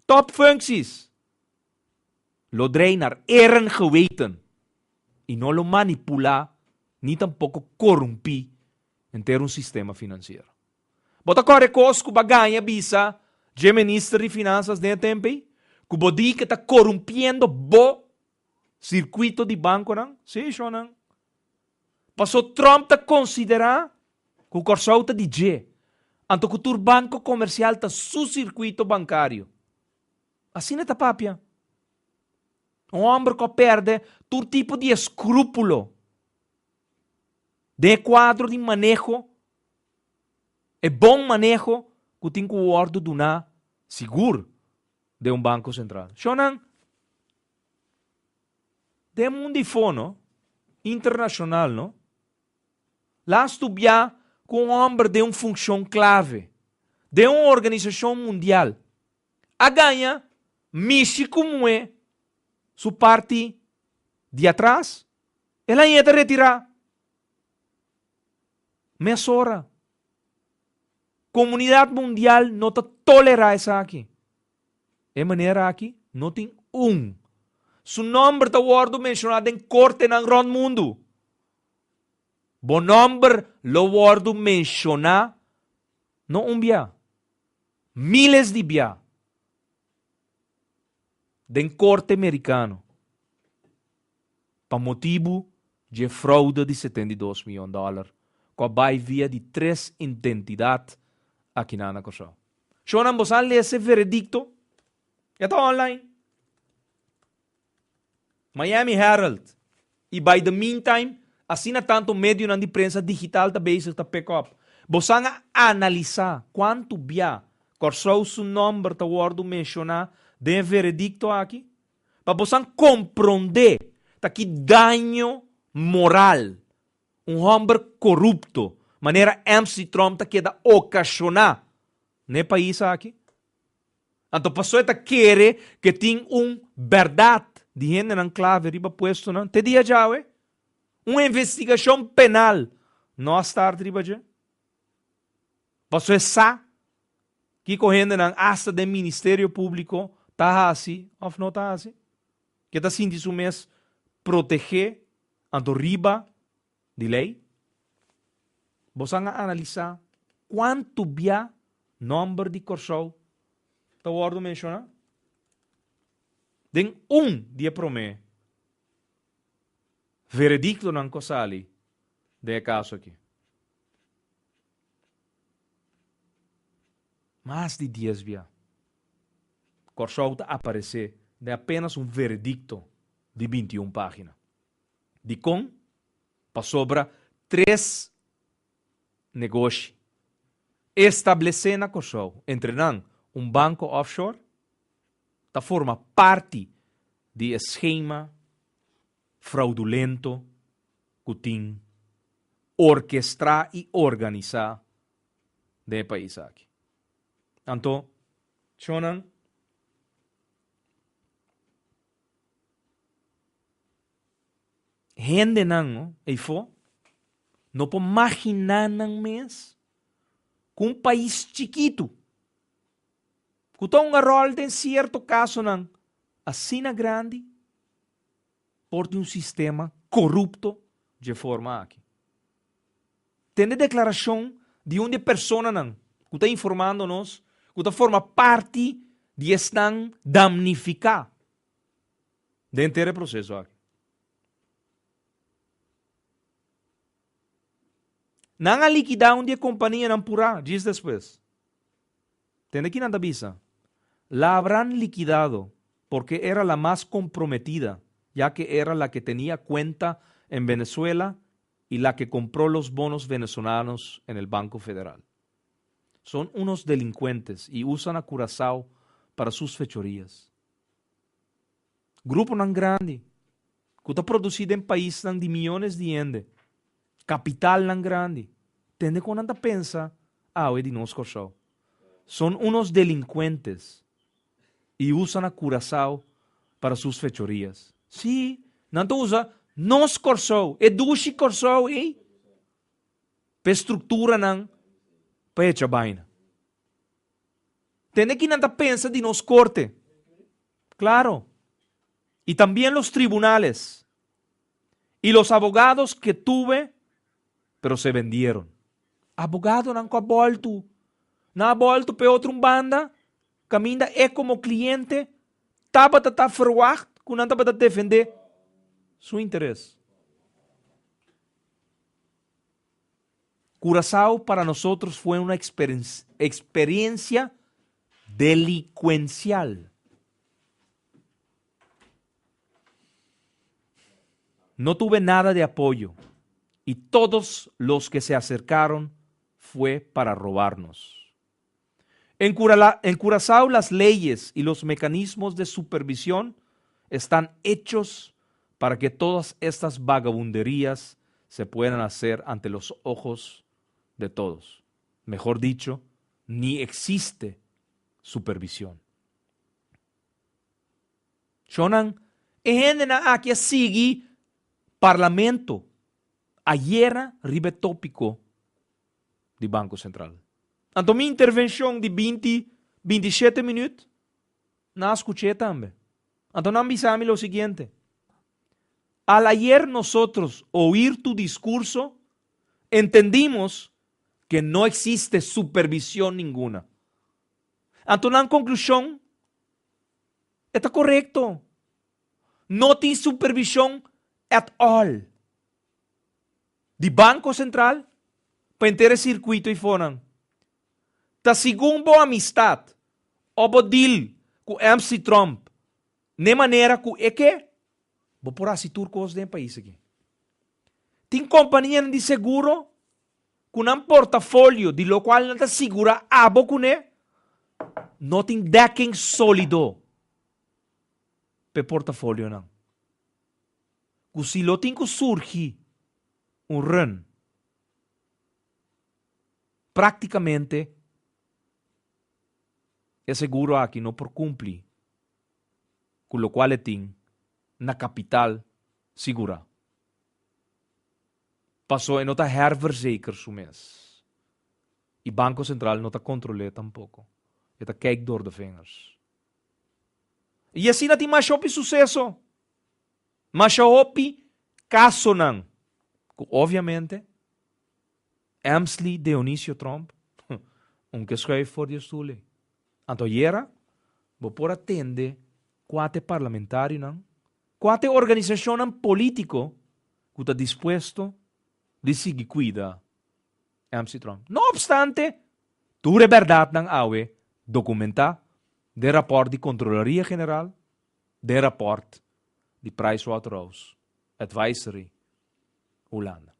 topfuncties, lo drei naar eer en geweten i no lo manipulá ni tampoko korumpí henter un sistema finansiero. Bo ta kòrda e kos ku bo a gaña bisa dje minister di finansas den e tempu ei? Ku bo di ku e ta korumpiendo bo sirkuito di bankonan? Sí, shonnan. Paso Trump ta konsiderá ku Kòrsou ta di dje, anto ku tur banko komersial ta su sirkuito bankario. Asina e ta papia. Un hòmber ku a pèrdè tur tipo di eskrúpulo den e kuadro di maneho E bon maneho ku tin ku wòrdu duná sigur den un banko sentral. Shonnan, den mundu di fono internashonal no, las stubiá ku un hòmber den un funkshon klave den un organisashon mundial a gaña mishi ku muhé su parti di atras, el a yeta retirá. Mesora. Komunidat mundial no ta tolerá esaki. E manera aki no tin un. Su nòmber ta wòrdu menshoná den kortenan rònt mundu. Bo nòmber lo wòrdu menshoná no un bia, míles di bia den korte merikano. Pa motibu dje fraude di 72 miyon dòler ku a bai via di tres identidat akinan na Kòrsou. Shownan boso a lesa e veredikto? E ta online. Miami Herald i by the meantime asina tantu medionan di prensa digital ta bezig ta pick up. Bosan a analisá kuantu bia Kòrsou su nòmber ta wòrdu menshoná den e veredikto aki? Pa bosan komprondé ta ki daño moral un hòmber korupto manera MC Trump ta keda okashoná na e pais aki. Anto pasobra e ta kere ku e tin un bèrdat di hendenan klave riba puestonan te dia djawe. Un investigashon penal no a start riba dje. Pasobra e sa Kiko hendenan asta den Ministerio Públiko ta hasi òf no ta hasi? Ke ta sinti su mes protegé anto riba di lei? Bosan a analisá kuantu bia nòmber di Kòrsou ta wòrdu menshoná? Den un di e promé verediktonan ku a sali den e kaso aki. Mas di dies bia, Kòrsou ta aparesé den apenas un veredikto di 21 página. Dikon? Pasobra tres negoshi establesé na Kòrsou, entre nan un banko offshore, ta forma parti di e skema fraudulento ku tin orkestrá i organisá den e pais aki. Anto, shonnan, hendenan eifó no por maginá nan mes ku un pais chikitu ku ta hunga ròl den sierto kasonan asina grandi por tin un sistema korupto dje forma aki. Tende deklarashon di un di e personanan ku ta informando nos ku ta forma parti di esnan damnifiká den henter e proseso aki. Nan a likidá un di e kompanianan purá djis despues. Tende ki nan ta bisa, La habrán liquidado porque era la más comprometida. ya que era la que tenía cuenta en Venezuela y la que compró los bonos venezolanos en el Banco Federal. Son unos delincuentes y usan a Curazao para sus fechorías. Gruponan grandi ku ta produsí den paisnan di miónes di hende, kapitalnan grandi, tende kon nan ta pensa awe di nos Kòrsou. Son unos delincuentes y usan a Curazao para sus fechorías. Sí, nan ta usa nos Kòrsou, e dushi Kòrsou ei, p'e strukturanan pa echa baina. Tende ki nan ta pensa di nos korte. Claro. Y también los tribunales. Y los abogados que tuve, pero se vendieron. Abogadonan ku a boltu. Nan a boltu p'e otro un banda, kaminda e komo kliente tabata ta verwagt ku nan tabata defendé su interes. Curaçao para nosotros fue una experiencia delincuencial. No tuve nada de apoyo y todos los que se acercaron fue para robarnos. En, en Curazao las leyes y los mecanismos de supervisión están hechos para que todas estas vagabunderías se puedan hacer ante los ojos de todos. Mejor dicho, ni existe supervisión. Shonnan, e hendenan aki a sigui Parlamento ayera riba e tópiko di Banko Sentral. Anto mi intervenshon di binti, binti shete minüt, nan a skuch'é tambe. Anto nan bisa mi lo siguiente, Al ayer nosotros oír tu discurso, entendimos que no existe supervisión ninguna. Anto nan konklushon E ta korekto. No tin supervishon at all di Banko Sentral pa henter e sirkuito ei fonan. Ta segun bo amistat o bo deal ku MC Trump n'e manera ku e ke, bo por hasi tur kos den e pais aki. Tin kompanianan di seguro ku nan portafolio di lokual nan ta sigurá abo kuné, no tin dekking sólido pa e portafolionan. Ku si lo tin ku surgi un run, práktikamente e seguro aki no por kumpli ku lokual e tin na kapital sigurá. Paso e no ta herverzeker su mes. Y Banco Central no ta control'é tampoco. E ta kijk door de vingers. Y asina tin masha hopi suceso. Masha hopi casonan cu obviamente Emsley Dionisio Tromp un ke schuif for di e stoel ei. Anto ayera bo por a tende cuate parlamentarionan, cuate organisacionnan politico ku ta dispuesto di sigui kuida MC Trump. No opstante, tur e bèrdatnan awe dokumentá den rapòrt di Kontrolaria General, den rapòrt di Pricewaterhouse Advisory Hulanda.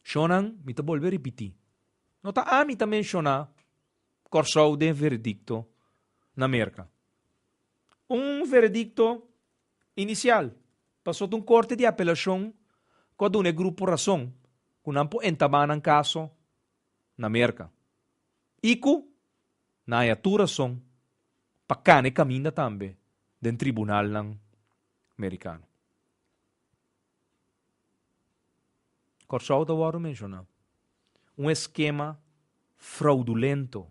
Shonnan, mi ta bolbe ripití, no ta ami ta menshoná Kòrsou den veredikto na Merka. Un veredikto Inisial, pasobra ta un korte di apelashon ku a duna e grupo rason ku nan por entabá nan kaso na Merka i ku nan haña tur rason pa kana e kaminda tambe den tribunalnan merikano. Kòrsou ta wòrdu menshoná un eskema fraudulento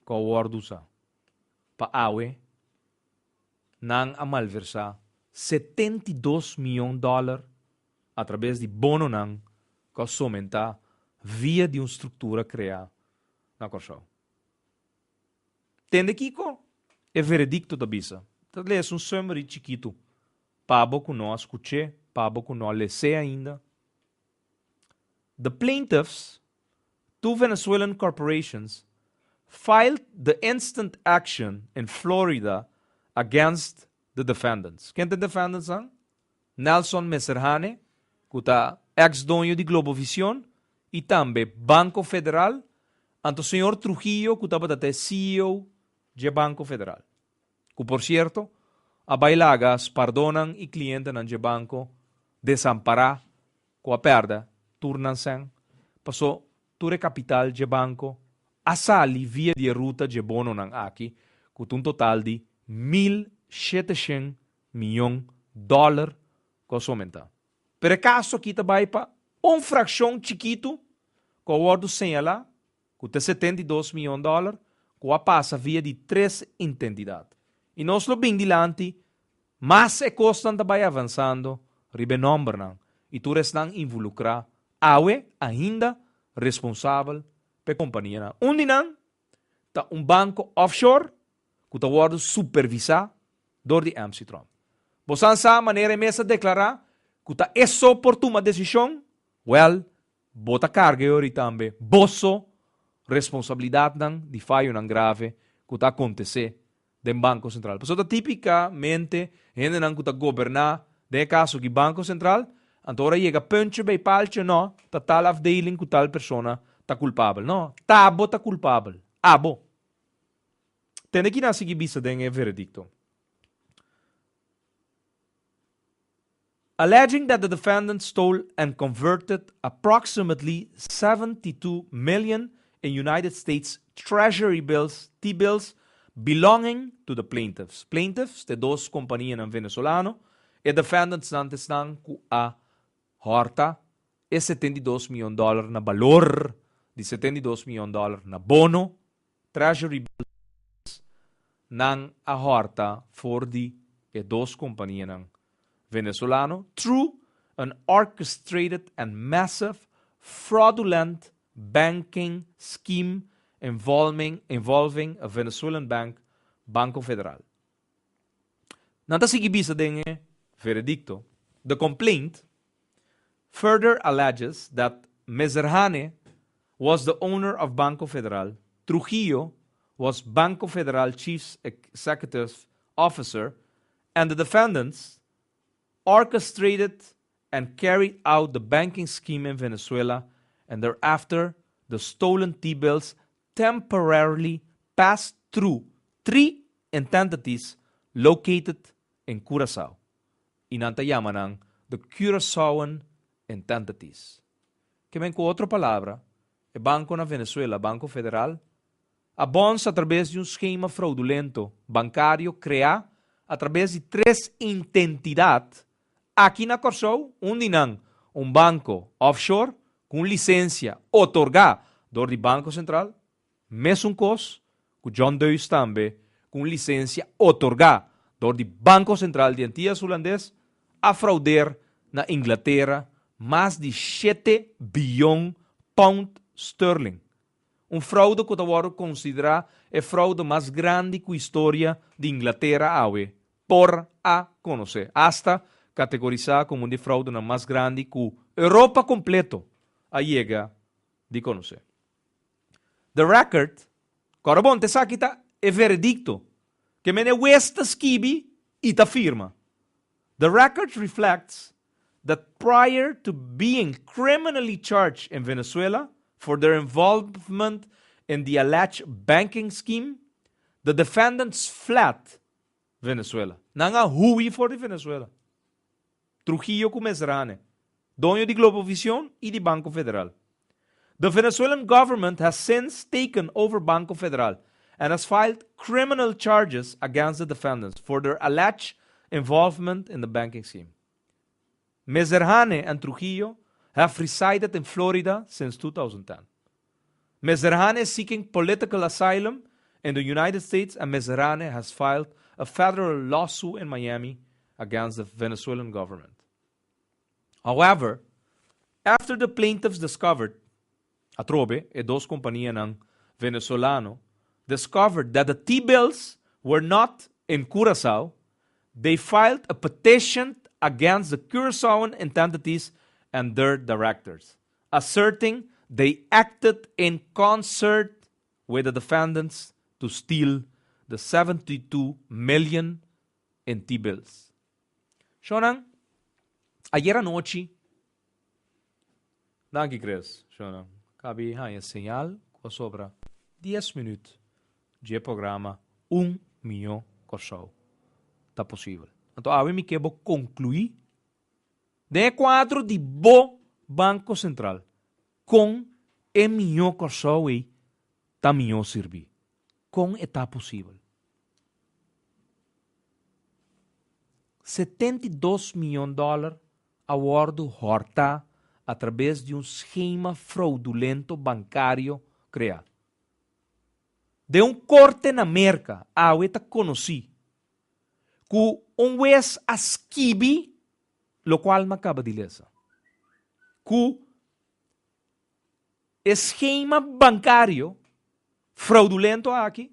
ku a wòrdu usá pa awe Nan a malversá 72 mion dòler atrabes di bononan ku a somentá via di un struktura kreá na Kòrsou. Tende kiko e veredikto ta bisa. Ta lesa un summary chikitu pa bo ku no a skuch'é, pa bo ku no a les'é ainda. The plaintiffs, two Venezuelan corporations, filed the instant action in Florida against. the defendants. Ken ta e defendants-nan? Nelson Mezerhane, ku ta eks doño di Globovision i tambe Banko Federal, anto señor Trujillo ku tabata ta e ceo dje Banko Federal. Ku por sierto, a bai laga spardónan i klientenan dje banko desampará ku a pèrdè tur nan sèn, pasó tur e kapital dje banko a sali via di e ruta dje bononan aki ku ta un total di 1700 miyon dòler ku a somentá. Pero e kaso aki ta bai pa un frakshon chikitu ku a wòrdu señalá ku ta 72 miyon dòler ku a pasa via di tres intentidat. I nos lo bin dilanti mas e kosnan ta bai avansando riba e nòmbernan i tur esnan involukrá awe ainda responsabel pa e kompanianan. Un di nan ta un banko offshore ku ta wòrdu supervisá dor di MC Trump. Bosan sa manera e mes a deklará ku ta e so por tuma desishon? Wèl, bo ta karga e ori tambe boso responsabilidatnan di fayonan grave ku ta akontesé den Banko Sentral. Pasobra ta tipikamente hendenan ku ta goberná den e kaso aki Banko Sentral, anto ora yega puntje bij paaltje no ta tal afdeling ku tal persona ta kulpabel. No, ta bo ta kulpabel. Abo. Tende ki nan sigui bisa den e veredikto. Alleging that the defendant stole and converted approximately 72 million in United States Treasury bills, T-bills, belonging to the plaintiffs. Plaintiffs ta e dos kompanianan venezolano, e defendantsnan ta esnan ku a hòrta e 72 mion dòler na balor di 72 mion dòler na bono Treasury bills nan a hòrta for di e dos kompanianan venezolano through an orchestrated and massive fraudulent banking scheme involving involving a Venezuelan bank, Banco Federal. Nan ta sigui bisa den e veredikto, The complaint further alleges that Mezerhane was the owner of Banco Federal, Trujillo was Banco Federal Chief Executive Officer, and the defendants orchestrated and carried out the banking scheme in Venezuela and thereafter the stolen T-bills temporarily passed through three entities located in Curaçao y nan ta yama nan the Curaçaoan entities. Ke men ku otro palabra, e banko na Venezuela, Banco Federal, a bòns atrabes di un skema fraudulento bankario kreá atrabes di tres intentidat aki na Kòrsou, un di nan un banko offshore ku un lisensia otorgá dor di Banko Sentral, mesun kos ku John Deus tambe ku un lisensia otorgá dor di Banko Sentral di Antias Hulandes a frauder na Inglatera mas di shete biyon pound sterling. Un fraude ku ta wòrdu konsiderá e fraude mas grandi ku historia di Inglatera awe por a konosé, asta kategorisá komo un di e fraudenan mas grandi ku Europa kompleto a yega di konosé. The Record, Kòrda bon, ta esaki ta e veredikto ke mene wes ta skibi i ta firma. The record reflects that prior to being criminally charged in Venezuela for their involvement in the alleged banking scheme, the defendants fled Venezuela. Nan a hui for di Venezuela. Trujillo ku Mezrane, doño di Globovisión i di Banco Federal. The Venezuelan government has since taken over Banco Federal and has filed criminal charges against the defendants for their alleged involvement in the banking scheme. Mezerhane and Trujillo have resided in Florida since 2010. Mezerhane is seeking political asylum in the United States and Mezerhane has filed a federal lawsuit in Miami against the Venezuelan government. However, after the plaintiffs discovered, atrobe, e dos kompanianan venezolano, discovered that the T-bills were not in Curaçao, they filed a petition against the Curaçaoan entities and their directors, asserting they acted in concert with the defendants to steal the 72 million En T-bills. Shonnan, ayera anochi, danki Chris, shonnan, kabi haña señal ku a sobra dies minüt dje programa Un Mihó Kòrsou Ta Posibel. Anto awe mi ke bo konkluí den e kuadro di bo Banko Sentral kon e mihó Kòrsou ei ta mihó sirbí. Kon e ta posibel? 72 miyon dòler a wòrdu hòrtá atrabes di un skema froudulento bankario kreá. Den un korte na Merka awe ta konosí ku un wes a skibi lokual mi a kaba di lesa, ku E skema bankario fraudulento aki,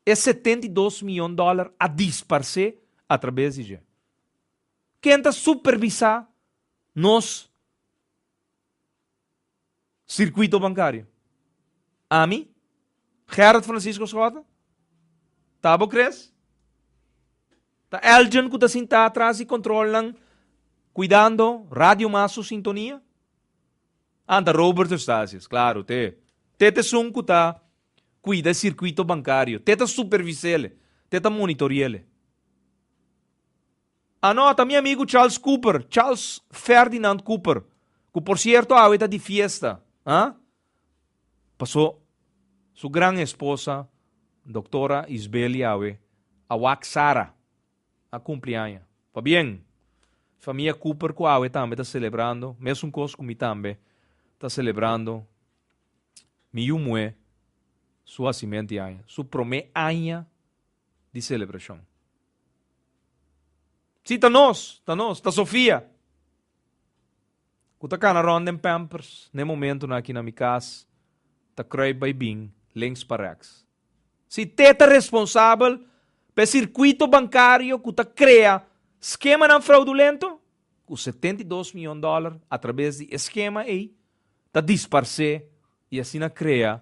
e 72 miyon dòler a disparsé atrabes di dje. Ken ta supervisá nos sirkuito bankario? Ami? Gerrit Francisco Schotte? Ta bo Chris? Ta Elgin ku ta sintá atras di kontrolnan kuidando Radio Mas su sintonia? Anta Robert Eustatius, claro, te. Te ta esun cu ta cuida e circuito bancario, te ta supervisele, te ta monitoriele. Ah no, ta mi amigo Charles Cooper, Charles Ferdinand Cooper, cu por cierto awe ta di fiesta, ah? Paso su gran esposa, doctora Isbeli awe a wak Sara. A cumpli aña. Pabien! Famia Cooper cu awe tambe ta celebrando, mesun cos cu mi tambe ta celebrando mi yu muhe su haciment di aña, su prome aña di celebracion. Si, ta nos, ta nos, ta Sofia cu ta cana rond den pampers n'e momentonan aki na mi cas, ta kruip bay bin links pa rechts. Si te ta responsabel pa e sirkuito bankario ku ta krea skemanan fraudulento, ku 72 mion dòler atrabes di e skema ei ta disparsé i asina krea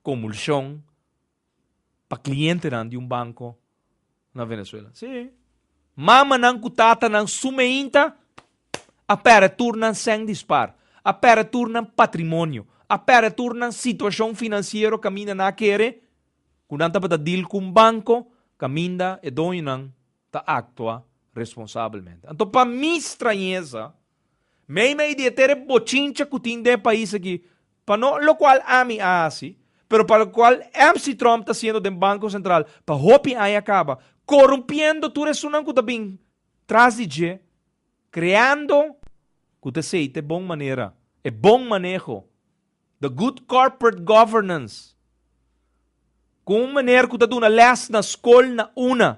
komulshon pa klientenan di un banko na Venezuela. Sí. Mamanan ku tatanan su meinta a pèrdè tur nan sèn di spar, a pèrdè tur nan patrimonio, a pèrdè tur nan situashon finansiero kaminda nan a kere ku nan tabata deal ku un banko kaminda e doñonan ta aktua responsabelmente. Anto pa mi strañesa, meimei di e tere bochincha ku tin den e pais aki, Pa no lokual ami a hasi, pero pa lokual MC Trump ta hasiendo den Banko Sentral pa hopi aña kaba, korumpiendo tur esunnan ku ta bin tras di dje, kreando ku ta esei ta e bon manera, e bon maneho, the good corporate governance, ku un meneer ku ta duna lès na skol na una,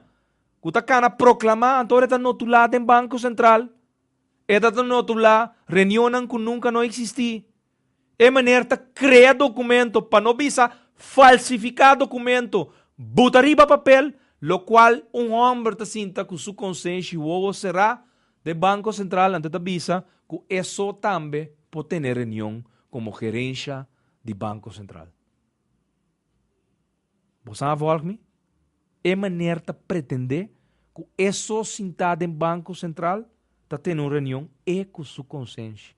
ku ta kana proklamá anto ora e ta notulá den Banko Sentral, e ta notulá reunionnan ku nunka no eksistí. E meneer ta crea documento, pa no bisa falsifica documento, buta riba papel, locual un homber ta sinta cu su consenshi wowo cera den Banco Central anto ta bisa cu e so tambe por tene reunion como gerencia di Banco Central. Bo sa volg mi? E meneer ta pretende cu e so sinta den Banco Central ta tene un reunion e cu su consenshi.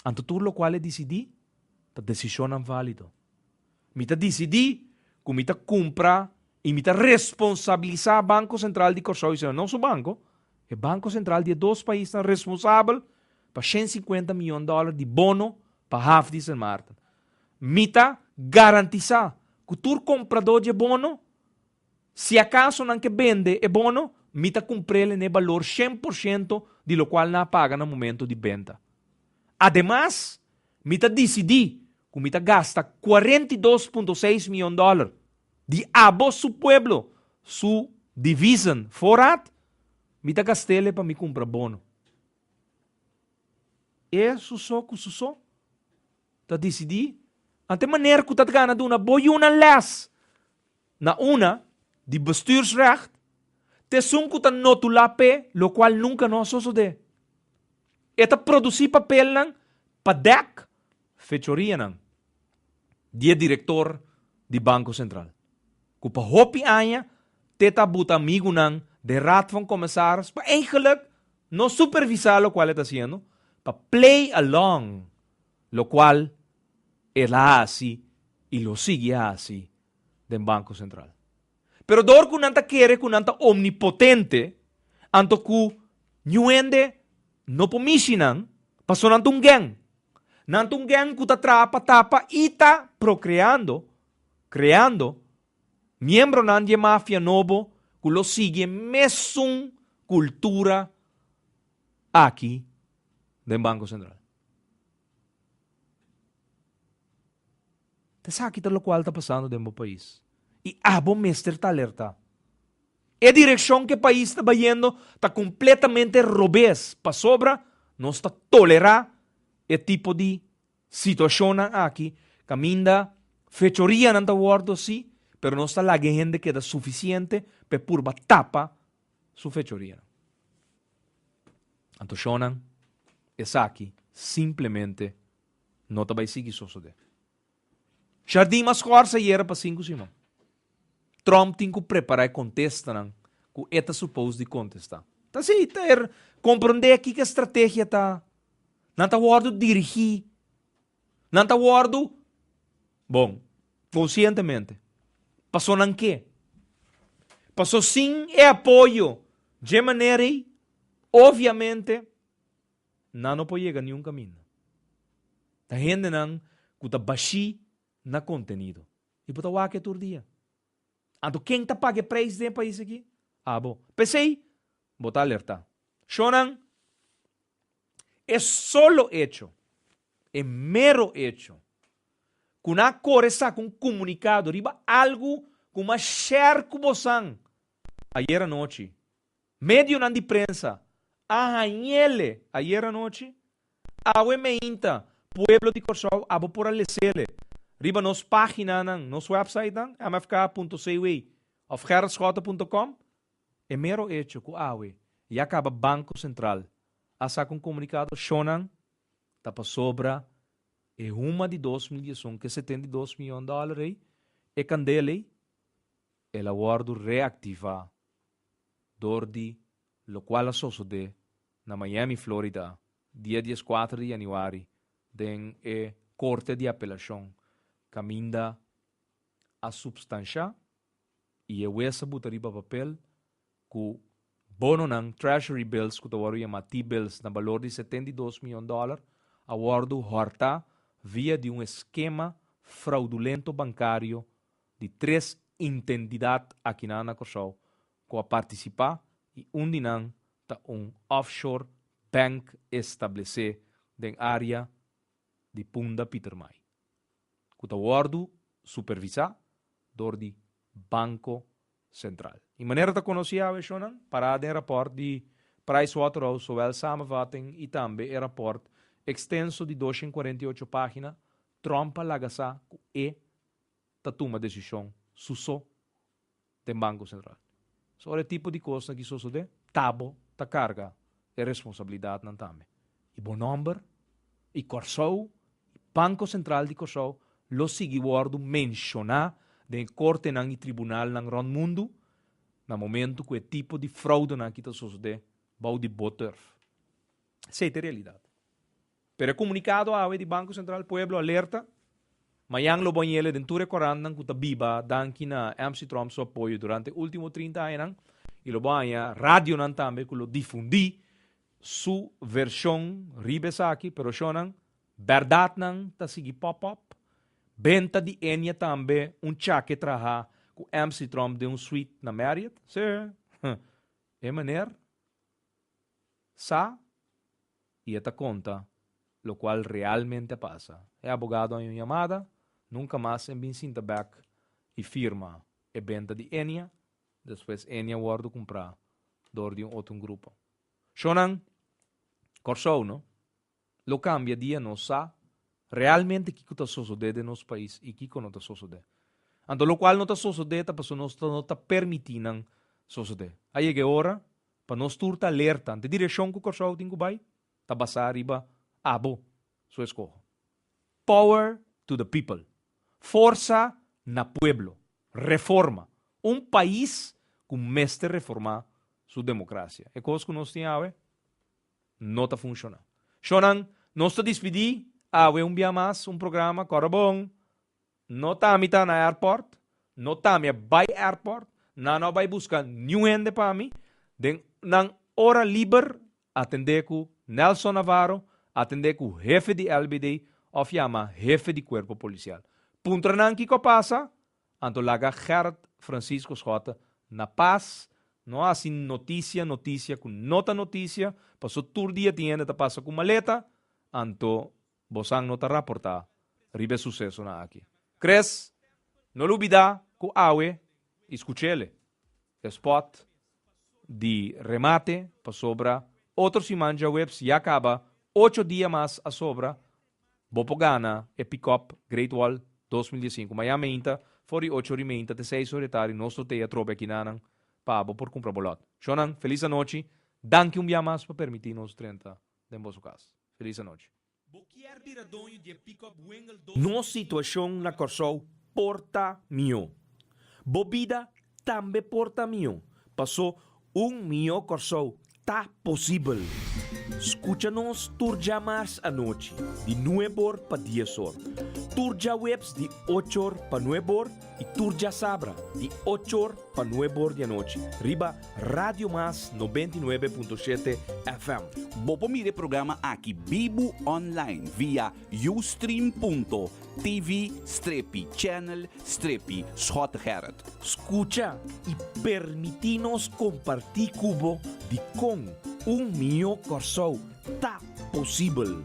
Anto tur lokual e disidí ta desishonnan válido. Mi ta disidí ku mi ta kumpra i mi ta responsabilisá Banko Sentral di Kòrsou i Sena, no su banko, e Banko Sentral di e dos paisnan responsabel pa 150 mion dòler di bono pa haf di Sint Maarten. Mi ta garantisá ku tur kompradó di e bono Si acaso nan ke bende e bono, mi ta cumprele n'e balor 100% di locual nan a paga na momento di benta. Ademas, mi ta dicidi cu mi ta gasta 42.6 miyon dollar di abo su pueblo su devisen voorraad, mi ta gastele pa mi cumpra bono. E su so cu su so ta dicidi ante maner cu ta gana duna bo yunan les. Na una, di bestuursrecht, t'esun ku ta notulá p'e lokual nunka no a sosodé. E ta produsí papelnan pa dèk fechorianan di e direktor di Banko Sentral, ku pa hopi aña te ta buta amigunan den Raad van Commissaris pa eigenlijk no supervisá lokual e ta hasiendo, pa play along lokual el a hasi i lo sigui hasi den Banko Sentral. Pero dor ku nan ta kere ku nan ta omnipotente, anto ku niun hende no por mishi nan, paso nan ta un gèng. Nan ta un gèng ku ta traha pa tapa i ta prokreando, kreando, miembronan di e mafia nobo ku lo sigui e mesun kultura aki den Banko Sentral. Ta esaki ta lokual ta pasando den bo pais i abo mester ta alerta. E direkshon ku e pais ta bayendo ta kompletamente robes pasobra nos ta tolerá e tipo di situashonnan aki kaminda fechorianan ta wòrdu hasi pero nos ta laga e hende keda sufisiente pa e purba tapa su fechorianan. Anto shonnan, esaki simplemente no ta bai sigui sosodé. Jardin mas kòrsa yera pa sinku siman. Trump tin ku prepará e kontestanan ku e ta supos di kontestá. Ta si, ta er komprondé kiko e strategia ta. Nan ta wòrdu dirigí. Nan ta wòrdu, bon, konsientemente. Paso nan ke. Paso sin e apoyo dje manera ei, obviamente, Nan no por yega niun kaminda. Ta hendenan ku ta bashí na kontenido. I bo ta wak e tur dia. Anto ken ta paga e preis den e pais aki? Abo. P'esei, bo ta alertá. Shonnan, e solo echo, e mero echo, ku nan a kore saka un komunikado riba algu ku mas shèr ku bosan ayera nochi, Medionan di prensa a hañ'ele ayer anochi. Awe meinta, pueblo di Kòrsou abo por a les'ele riba nos páginanan, nos websitenan, mfk.cw òf gerritschotte.com. E mero echo ku awe ya kaba Banko Sentral a saka un komunikado shonnan ta pasobra e huma di 2011 ku e 72 mion dòler ei, e kandel ei, el a wòrdu reaktivá dor di lokual a sosodé na Miami, Florida, dia 14 di yanüari den e Korte di Apelashon kaminda a supstanshá i e wes a buta riba papel ku bononan, treasury bills, ku ta wòrdu yamá T-bills na balor di 72 mion dòler a wòrdu hòrtá via di un eskema fraudulento bankario di tres intendidat akinan na Kòrsou ku a partisipá i un di nan ta un offshore bank establesé den área di Punda Pietermaai, ku ta wòrdu supervisá dor di Banko Sentral. I manera ta konosí awe shonnan, pará den rapòrt di Pricewaterhouse zowel samenvatting i tambe e rapòrt ekstenso di 248 página, Trump a laga sa ku e ta tuma desishon su so den Banko Sentral. So ora e tipo di kosnan ki sosodé, ta bo ta karga e responsabilidatnan tambe. I bo nòmber, i Kòrsou, i Banko Sentral di Kòrsou lo sigui wòrdu menshoná den e kortenan i tribunalnan rònt mundu na momentu ku e tipo di froudenan aki ta sosodé bou di bo turf. Esei ta e realidat. Pero e komunikado awe di Banko Sentral Pueblo alerta, Mayan lo bañ'ele den tur e korantnan ku ta biba danki na MC Tromp su apoyo durante ultimo 30 añanan i lo bo haña radionan tambe ku lo difundí su vershon riba esaki, pero shonnan, bèrdatnan ta sigui pop up. Benta di Enya tambe un chake traha ku MC Tromp den un suite na Marriott. Sí, e meneer sa i e ta konta lokual realmente a pasa. E abogado haña un yamada, nunka mas en bin sinta bèk i firma e benta di Enya, despues Enya wòrdu kumprá dor di un otro grupo. Shonnan, Kòrsou no lo kambia dia nos sa realmente kiko ta sosodé den nos pais i kiko no ta sosodé. Anto lokual no ta sosodé ta pasobra nos no ta permití nan sosodé. A yega e ora Pa nos tur ta alerta ante direkshon ku Kòrsou tin ku bai, ta basá riba abo su eskoho. Power to the people. Forsa na pueblo. Reforma. Un pais ku mester reformá. su demokrasia. E kos ku nos tin awe no ta funshoná. Shonnan, nos ta dispidí awe un bia mas un programa Kòrda Bon. No ta mi ta na airport, no ta mi a bai airport, nan no a bai buska niun hende pa mi. Den nan ora liber atendé ku Nelson Navarro, atendé ku hefe di LBD òf yama hefe di kuerpo polisial. Puntra nan kiko a pasa, anto laga Gerrit Francisco Schotte na pas, no hasi notisia notisia ku no ta notisia, paso tur dia tin hende ta pasa ku maleta, anto Bosan no ta raportá riba e susesonan aki. Chris, no lubidá ku awe i skuch'ele e spòt di remate pasobra otro siman djaweps ya kaba ocho dia mas a sobra bo por gana e pikòp Great Wall 2015. Mañan meinta for di ocho ori meinta te seis ori tardi nos lo tei atrobe akinanan pa bo por kumpra bo lòt. Shonnan, felis anochi. Danki un bia mas pa permití nos drenta den boso kas. Felis anochi. Bo kier bira doño di e pick-up Wingle dos. Nos situashon na Kòrsou por ta mihó. Bo bida tambe por ta mihó, pasó un mihó Kòrsou ta posibel. Skucha nos tur djamars anochi di nueb'or pa dies'or, tur djaweps di och'or pa nueb'or i tur djasabra di och'or pa nueb'or di anochi riba Radio Mas 99.7 FM. Bo por mira e programa aki bibu online via ustream.tv strepi channel strepi Schottegerrit. Skucha i permití nos kompartí ku bo dikon un mihó Kòrsou ta posibel.